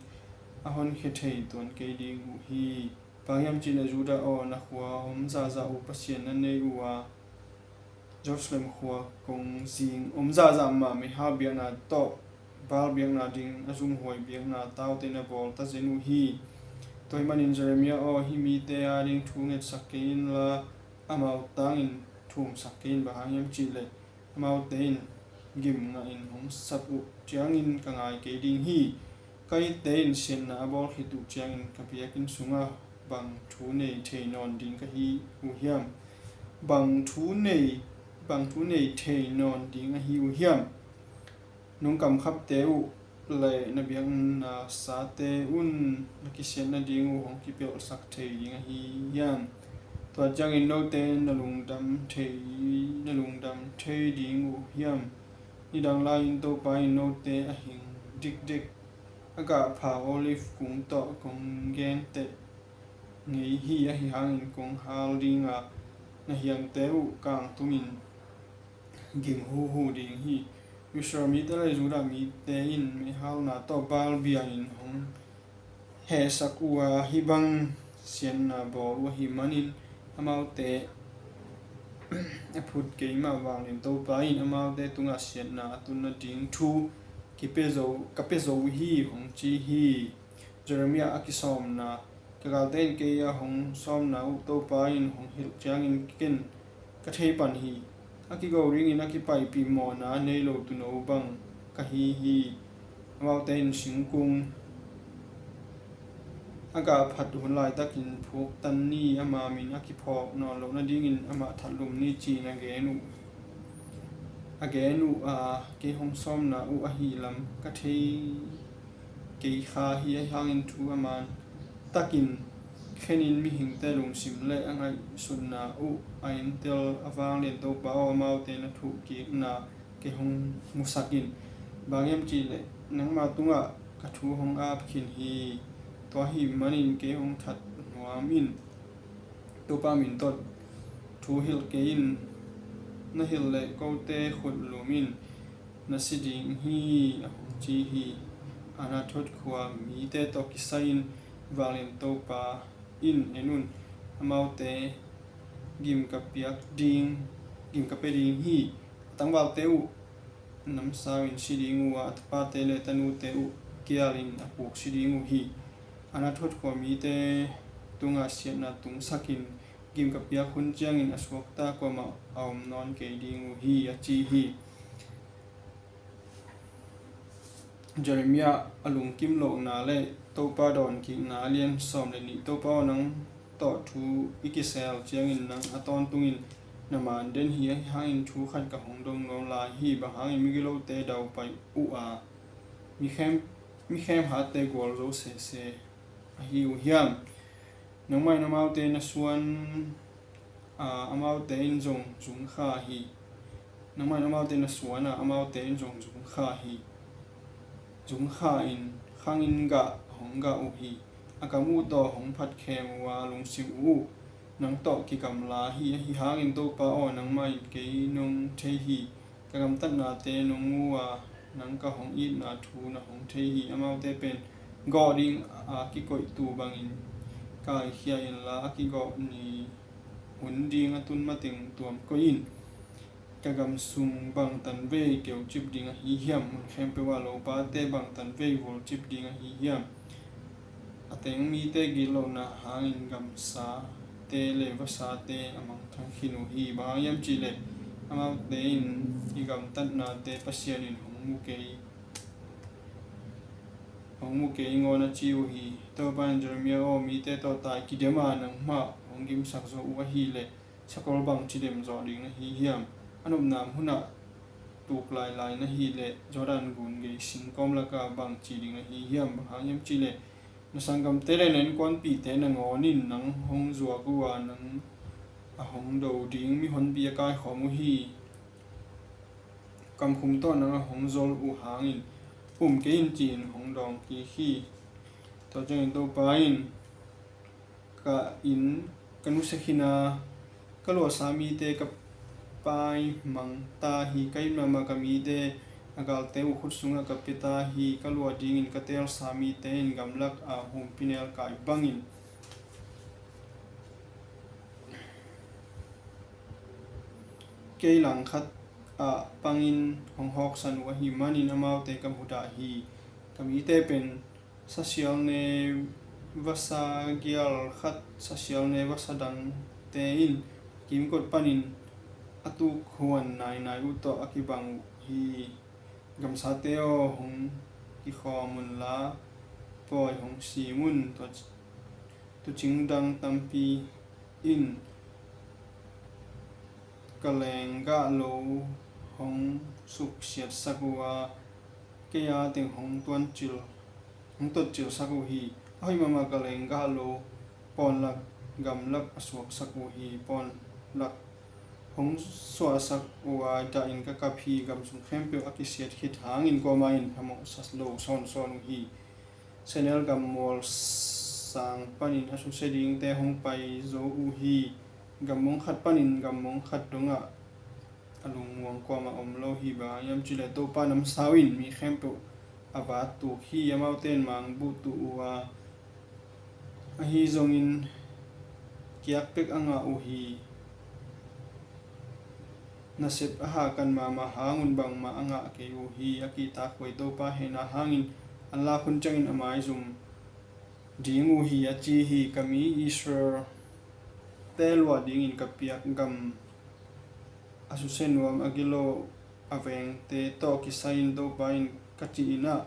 a honkhia thei tuan kei ding uh hi. Bang hiam cihleh Judah aw, na khua om zahzah uh pasian na nei uh a, Jerusalem khua kongzing om zahzah mah meihal biakna tawh Baal biakna ding a zumhuai biakna taute na bawl tazen uh hi. Tua hih manin Jeremiah aw, hih mite ading thu ngetsak kei inla, amau tangin thumsak kei in. Bang hang hiam cihleh amaute in gim ngahin hong sap uh ciangin ka ngai kei ding hi. Ka itte in siatna a bawl khit uh ciangin ka biakinn sungah bang thu nei thei nawn ding ka hi uh hiam? Bang thu nei, bang thu nei thei nawn ding ahi uh hiam? Nong kamkhapte uh le na biakna sate un na kisiat nading uh hong kipelhsak thei ding ahi hiam? Tua ciangin note na lungdam thei, na lungdam thei ding uh hiam? Nidang lai-in Topa in note a hing dikdik a gahpha olive kung tawh kong genteh ngei hi. Ahi hangin kong hal ding a, na hiangte uh kangtumin gim huhu ding hi. Israel mite le Judah mite in meihalna tawh Baal bia in hong hehsak uh a, hih bang siatna bawl uh ahih manin amaute a phut kei mah vanglian Topa in amaute tungah siatna a tun nading thu kipia zo, ka pia zo uh hi, hong ci hi. Jeremiah a kisawmna. Ka galte in kei a hong sawmna uh Topa in hong hilh ciangin ken ka thei pan hi. A kigo dingin a kipaipih mawhna a nei lo tuuno bang ka hi hi. Amaute in singkung a gah phat hun laitakin phuktan ni, ama min a kiphawk nawn loh nadingin amah thatlum ni ci-in a gen uh, a gen uh a, kei hong sawmna uh ahi lam ka thei kei kha hi. Ahi hangin thu a man takin khenin mihingte lungsim le a ngaihsutna uh a entel a vanglian Topa aw, amaute na thuhkikna kei hong musak in. Bang hiam cihleh nangma tungah ka thu hong ap khin hi. Tua ahih manin kei hong that nuam in. Topa min tawh thu hilh kei in. na hilh leh kote khut lum in na si ding hi, a hong ci hi. Anathot khua mite tawh kisai-in vanglian Topa in, en un, amaute gim ka piak ding, gim ka pia ding hi. A tangvalte uh namsau in si ding uh a, a tapate le tanute uh kial in a puk si ding uh hi. Anathot khua mite tungah siatna tungsakin gim ka piak hun ciangin a suakta kuamah a om nawn kei ding uh hi, a ci hi. Jeremiah a lungkim lohna le Topa dawnkikna, a lian sawm le nih. Topa aw, nang tawh thu i kisel ciangin nang a tawntungin na man den hi. Ahi hangin thu khat ka hong dong nuam lai hi. Bang hangin migilote daupai uh a, mikhem, mikhem hatte gualzo sese ahi uh hiam? Nangmah in amaute na suan a, amaute in zong zung kha hi. Nangmah in amaute na suan a, amaute in zong zung kha hi. Zung kha in khangin gah hong gah uh hi. A gam uh tawh hong phatkhem uh a, lungsim uh nang tawh kigamla hi. Ahi hangin Topa aw, nangmah in kei nong thei hi. Ka gamtatnate nong mu a, nang ka hong itna thu na hong thei hi. Amaute pen gawh ding a kikoih tuu bangin kaikhia inla, a kigawh ni hun ding a tun mateng tuam koih in. Ka gam sung bang tanvei keucip ding ahi hiam? Mun khempeuh ah lopate bang tanvei vulcip ding ahi hiam? A teng mite gitlohna hangin gamsate le vasate a mangthang khin uh hi. Bang hang hiam cihleh amaute in, i gamtatnate Pasian in hong mu kei, hong mu kei ngawn, a ci uh hi. Topa in, Jeremiah aw, mite tawh tai kidem a, nangmah hong gimsak zo uh ahileh sakol bangci dem zawh ding na hi hiam? A nopna munah tuk lailai na hileh Jordan gun gei singkawm lakah bangci ding na hi hiam? Bang hang hiam cihleh na sanggamte le na innkuanpihte nangawn in nang hong zuak uh a, nang a hong do ding mihonpi a kaikhawm uh hi. Kamkhum tawh nang a hong zol uh hangin um kei in, ci-in hong dawng kik hi. Tua ciangin Topa in, ka inn ka nusia khin a, ka luahsa mite ka paimang ta hi. Ka it mahmah ka mite a galte uh khut sungah ka pia ta hi. Ka luah dingin ka teelsa mite in gamlak a humpinelkai bangin kei langkhat ah pangin hong hawksan uh ahih manin amaute ka mudah hi. Ka mite pen sasial ne vasa gial khat, sasial ne vasa dangte in kimkot panin a tukhuan nainai uh tawh a kibang uh hi. Gamsate aw, hong kikhawm unla pawi hong sim un. Tua, tuucing dang tampi in ka lenggah lo hong suksiatsak uh a, kei a teng hong tuancil, hong totcilsak uh hi. A hoih mahmah ka lenggah lo pawnlak gamlak a suaksak uh hi. Pawnlak hong suahsak uh a, dah in ka kap hi. Gam sung khempeuh a kisiat khit hangin kuamah in phamawh sa lo sawnsawn uh hi. Senel gam mual sang panin a susia dingte hong pai zo uh hi. Gam mong khat panin gam mong khat dongah a lungmuang kuamah om lo hi. Bang hang hiam cihleh Topa namsau in mi khempeuh a vattuk hi. Amaute in mangbuh tuh uh a, ahi zongin kiak pek a ngah uh hi. Nasep a hakan mahmah hang un bangmah a ngah kei uh hi. A kihtakhuai Topa hehna hangin an lak hun ciangin a maizum ding uh hi, a ci hi. Ka mi Israel-te luah dingin ka piak gam a susia nuam a gilo a vengte tawh kisai-in Topa in ka cih in ah,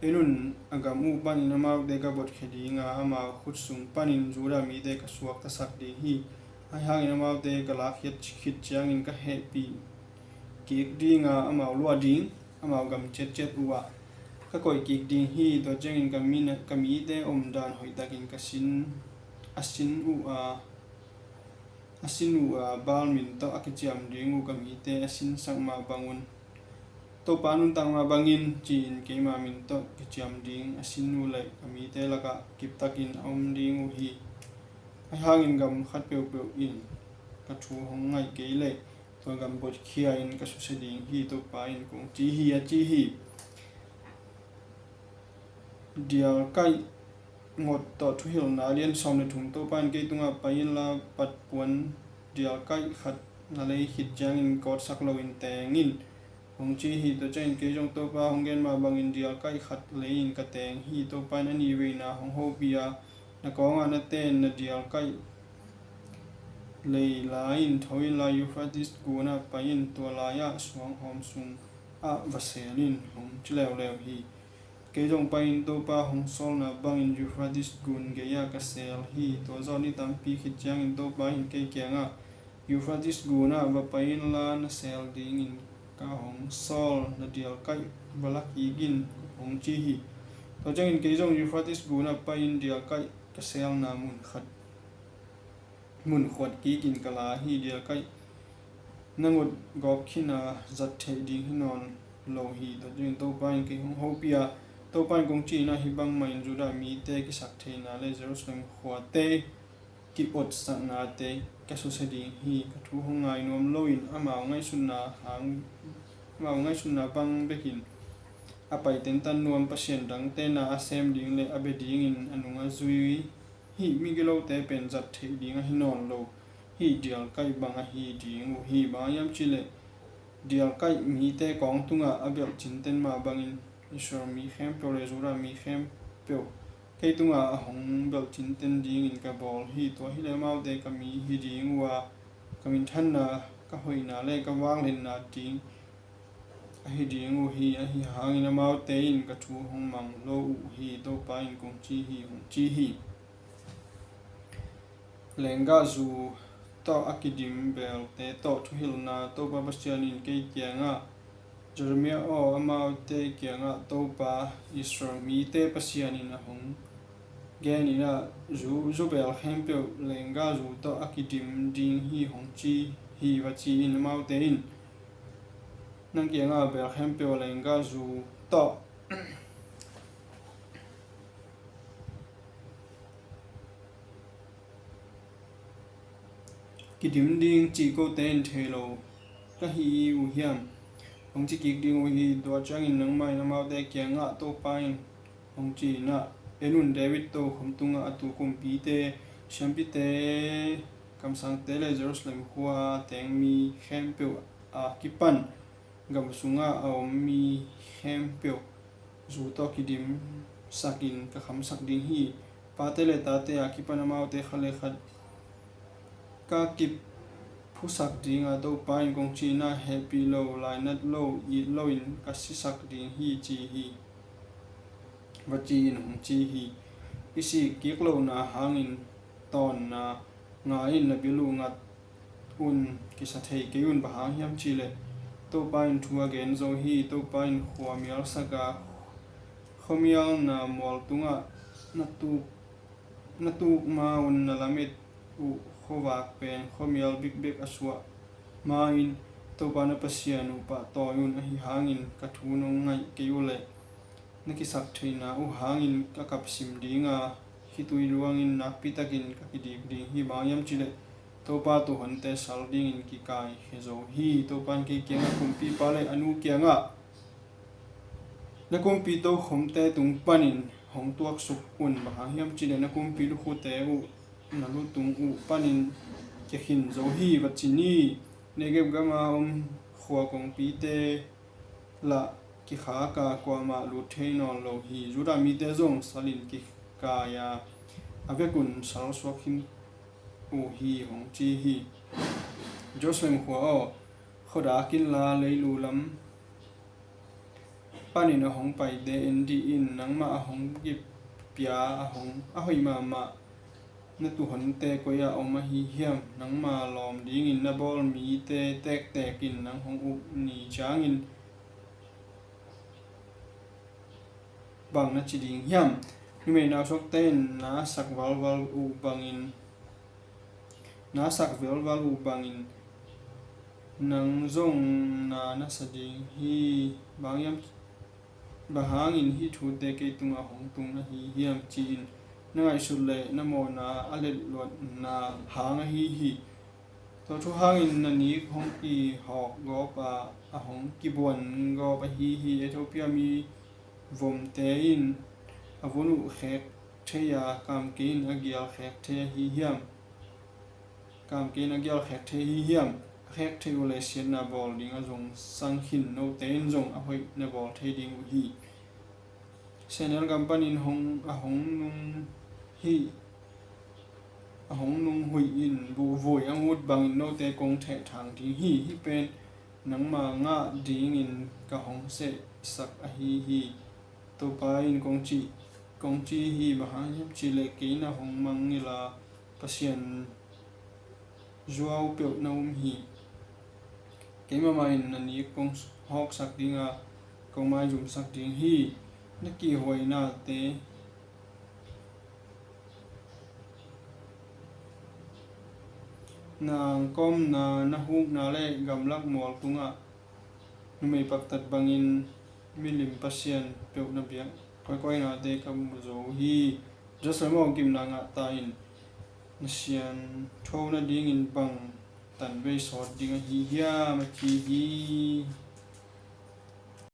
en un, a gam uh panin amaute ka botkhia ding a, amau khut sung panin Judah mite ka suaktasak ding hi. Ahi hangin amaute ka lakkhiat khit ciangin ka hehpih kik ding a, amau luah ding, amau gam ciatciat uh ah ka koih kik ding hi. Tua ciangin ka mi, ka mite omdan hoihtakin ka sin, a sin uh a, a sin uh a, Baal min tawh a kiciam ding uh ka mite a sinsak mah bangun, Topa nuntak mah bangin, ci-in keima min tawh kiciam ding a sin uh le ka mite lakah kiptakin a om ding uh hi. Ahi hangin gam khat peuhpeuh in ka thu hong ngaih kei leh tua gam botkhia-in ka susia ding hi, Topa in kong ci hi, a ci hi. Dialkaih ngot tawh thuhilhna a lian sawm le thum. Topa in kei tungah, pai inla, patpuan dialkaih khat na lei khit ciangin kawtsak loin teng in, hong ci hi. Tua ciangin kei zong Topa hong gen mah bangin dialkaih khat lei-in ka teng hi. Topa in a nih veina hong hopih a, na kawngah na ten na dialkaih lei la in, tho inla, Euphrates gunah pai in, tua lai-ah suanghawm sungah va sel in, hong ci leuleu hi. Kei zong pai-in Topa hong sawlna bangin Euphrates gun gei-ah ka sel hi. Tua zawh ni tampi khit ciangin Topa in kei kiangah, Euphrates gunah va pai inla, na sel dingin ka hong sawl na dialkaih va la kik in, hong ci hi. Tua ciangin kei zong Euphrates gunah pai-in dialkaih ka selna mun khat, mun khuat kikin ka la hi. Dialkaih na ngot gawp khin a, zat theih ding hi nawn lo hi. Tua ciangin Topa in kei hong hopih a, Topa in kong cih in ah, hih bangmah in Judah mite kisaktheihna le Jerusalem khuate ki-otsaknate ka susia ding hi. Ka thu hong ngai nuam loin amau ngaihsutna hang, amau ngaihsutna bang bekin a pai tentan nuam pasian dangte na a sem ding le a bia dingin a nung a zui hih migilote pen zat theih ding ahi nawn lo hih dialkaih bang ahi ding uh hi. Bang hiam cih leh dialkaih mite kawng tungah a belh cinten mah bangin Israel mi khempeuh le Judah mi khempeuh kei tungah a hong belh cinten dingin ka bawl hi. Tua hi leh amaute ka mi hi ding uh a, ka minthanna, ka hoihna le ka vangliatna ding ahi ding uh hi. Ahi hangin amaute in ka thu hong mang lo uh hi, Topa in kong ci hi, hong ci hi. Lenggahzu tawh a kidim belte tawh thuhilhna. Topa Pasian in kei kiangah, Jeremiah aw, amaute kiangah Topa, Israel mite Pasian in a hong gen in ah, zu, zu bel khempeuh lenggahzu tawh a kidim ding hi, hong ci hi, va ci in. Amaute in nang kiangah bel khempeuh lenggahzu tawh kidim ding cih kote in thei lo ka hi uh hiam? Hong ci kik ding uh hi. Tua ciangin nangmah in amaute kiangah, Topa in hong ci in ah, en un, David tokhom tungah a tu kumpite, siampite, kamsangte le Jerusalem khua a teng mi khempeuh a kipan gam sungah a om mi khempeuh zu tawh kidimsakin ka khamsak ding hi. Pate le tate a kipan amaute khat le khat ka kiphusak ding a, Topa in kong ci in ah, hehpih lo, lainat lo, it loin ka sisak ding hi, ci hi, va ci in, hong ci hi. I sih kik lohna hangin tawnna ngah in, na bil uh ngat un, kisa thei kei un. Bang hang hiam cih leh Topa in thu a gen zo hi. Topa in khuamial sak a, khuamialna mual tungah na tuk, na tuk ma un, na lamet uh khuavak pen khuamial bikbek a suah ma-in, Topa na Pasian uh pahtawi un. Ahi hangin ka thu nong ngaih kei uh leh na kisaktheihna uh hangin ka kapsim ding a, khitui luangin nakpitakin ka kidik ding hi. Bang hiam cih leh Topa tuuhonte sal dingin kikaikhia zo hi. Topa in kei kiangah, kumpipa le a nu kiangah, na kumpi tokhomte tung panin hong tuaksuk un. Bang hang hiam cih leh na kumpi lukhute uh na lutung uh panin kia khin zo hi, va ci ni. Negeb gama om khua kongpite lah kikhak a, kuamah lut thei nawn lo hi. Judah mite zong salin kikai a, a vekun sal suak khin uh hi, hong ci hi. Jerusalem khua aw, khuadak inla, leilu lam panin a hong paite en dih in. Nangmah a hong kippia a hong, a hoih mahmah na tuuhonte koi-ah om ahi hiam? Nangma lawm dingin na bawl mite tektek in nang hong up ni ciangin bang na ci ding hiam? Numei nausuakte in na sak valval uh bangin, na sak velval uh bangin nang zong na na sa ding hi. Bang hiam, bang hangin hih thute kei tungah hong tung ahi hiam, ci-in na ngaihsut leh na mawhna a letluatna hang ahi hi. Tua thu hangin na nik hong kihawk gawp a, a hong kibuan gawp ahi hi. Ethiopia mi vomte in a vun uh khek thei a, kamke in a gial khek thei ahi hiam? Kamke in a gial khek thei ahi hiam? A khek thei uh leh siatna bawl ding a zong sang khin, note in zong a hoih na bawl thei ding uh hi. Senel gam panin hong, a hong nung hi, a hong nung huih in bu-, vui a ngut bangin note kong thehthang ding hi. Hih pen nangma ngah dingin ka hong sehsak ahi hi, Topa in kong ci, kong ci hi. Bang hang hiam cih leh kei na hong mangngilh a, Pasian zuau peuh na um hi. Keimah mah in na nik kong hawksak ding a, kong maizumsak ding hi. Na kihhuainate, na angkawmna, na hukna leh gamlak mual tungah numei paktat bangin milim pasian peuh na biak koikoi nate ka mu zo hi. Jerusalem aw, gimna ngah ta in. Na siangtho nadingin bang tanvei sawt ding ahi hiam, a ci hi.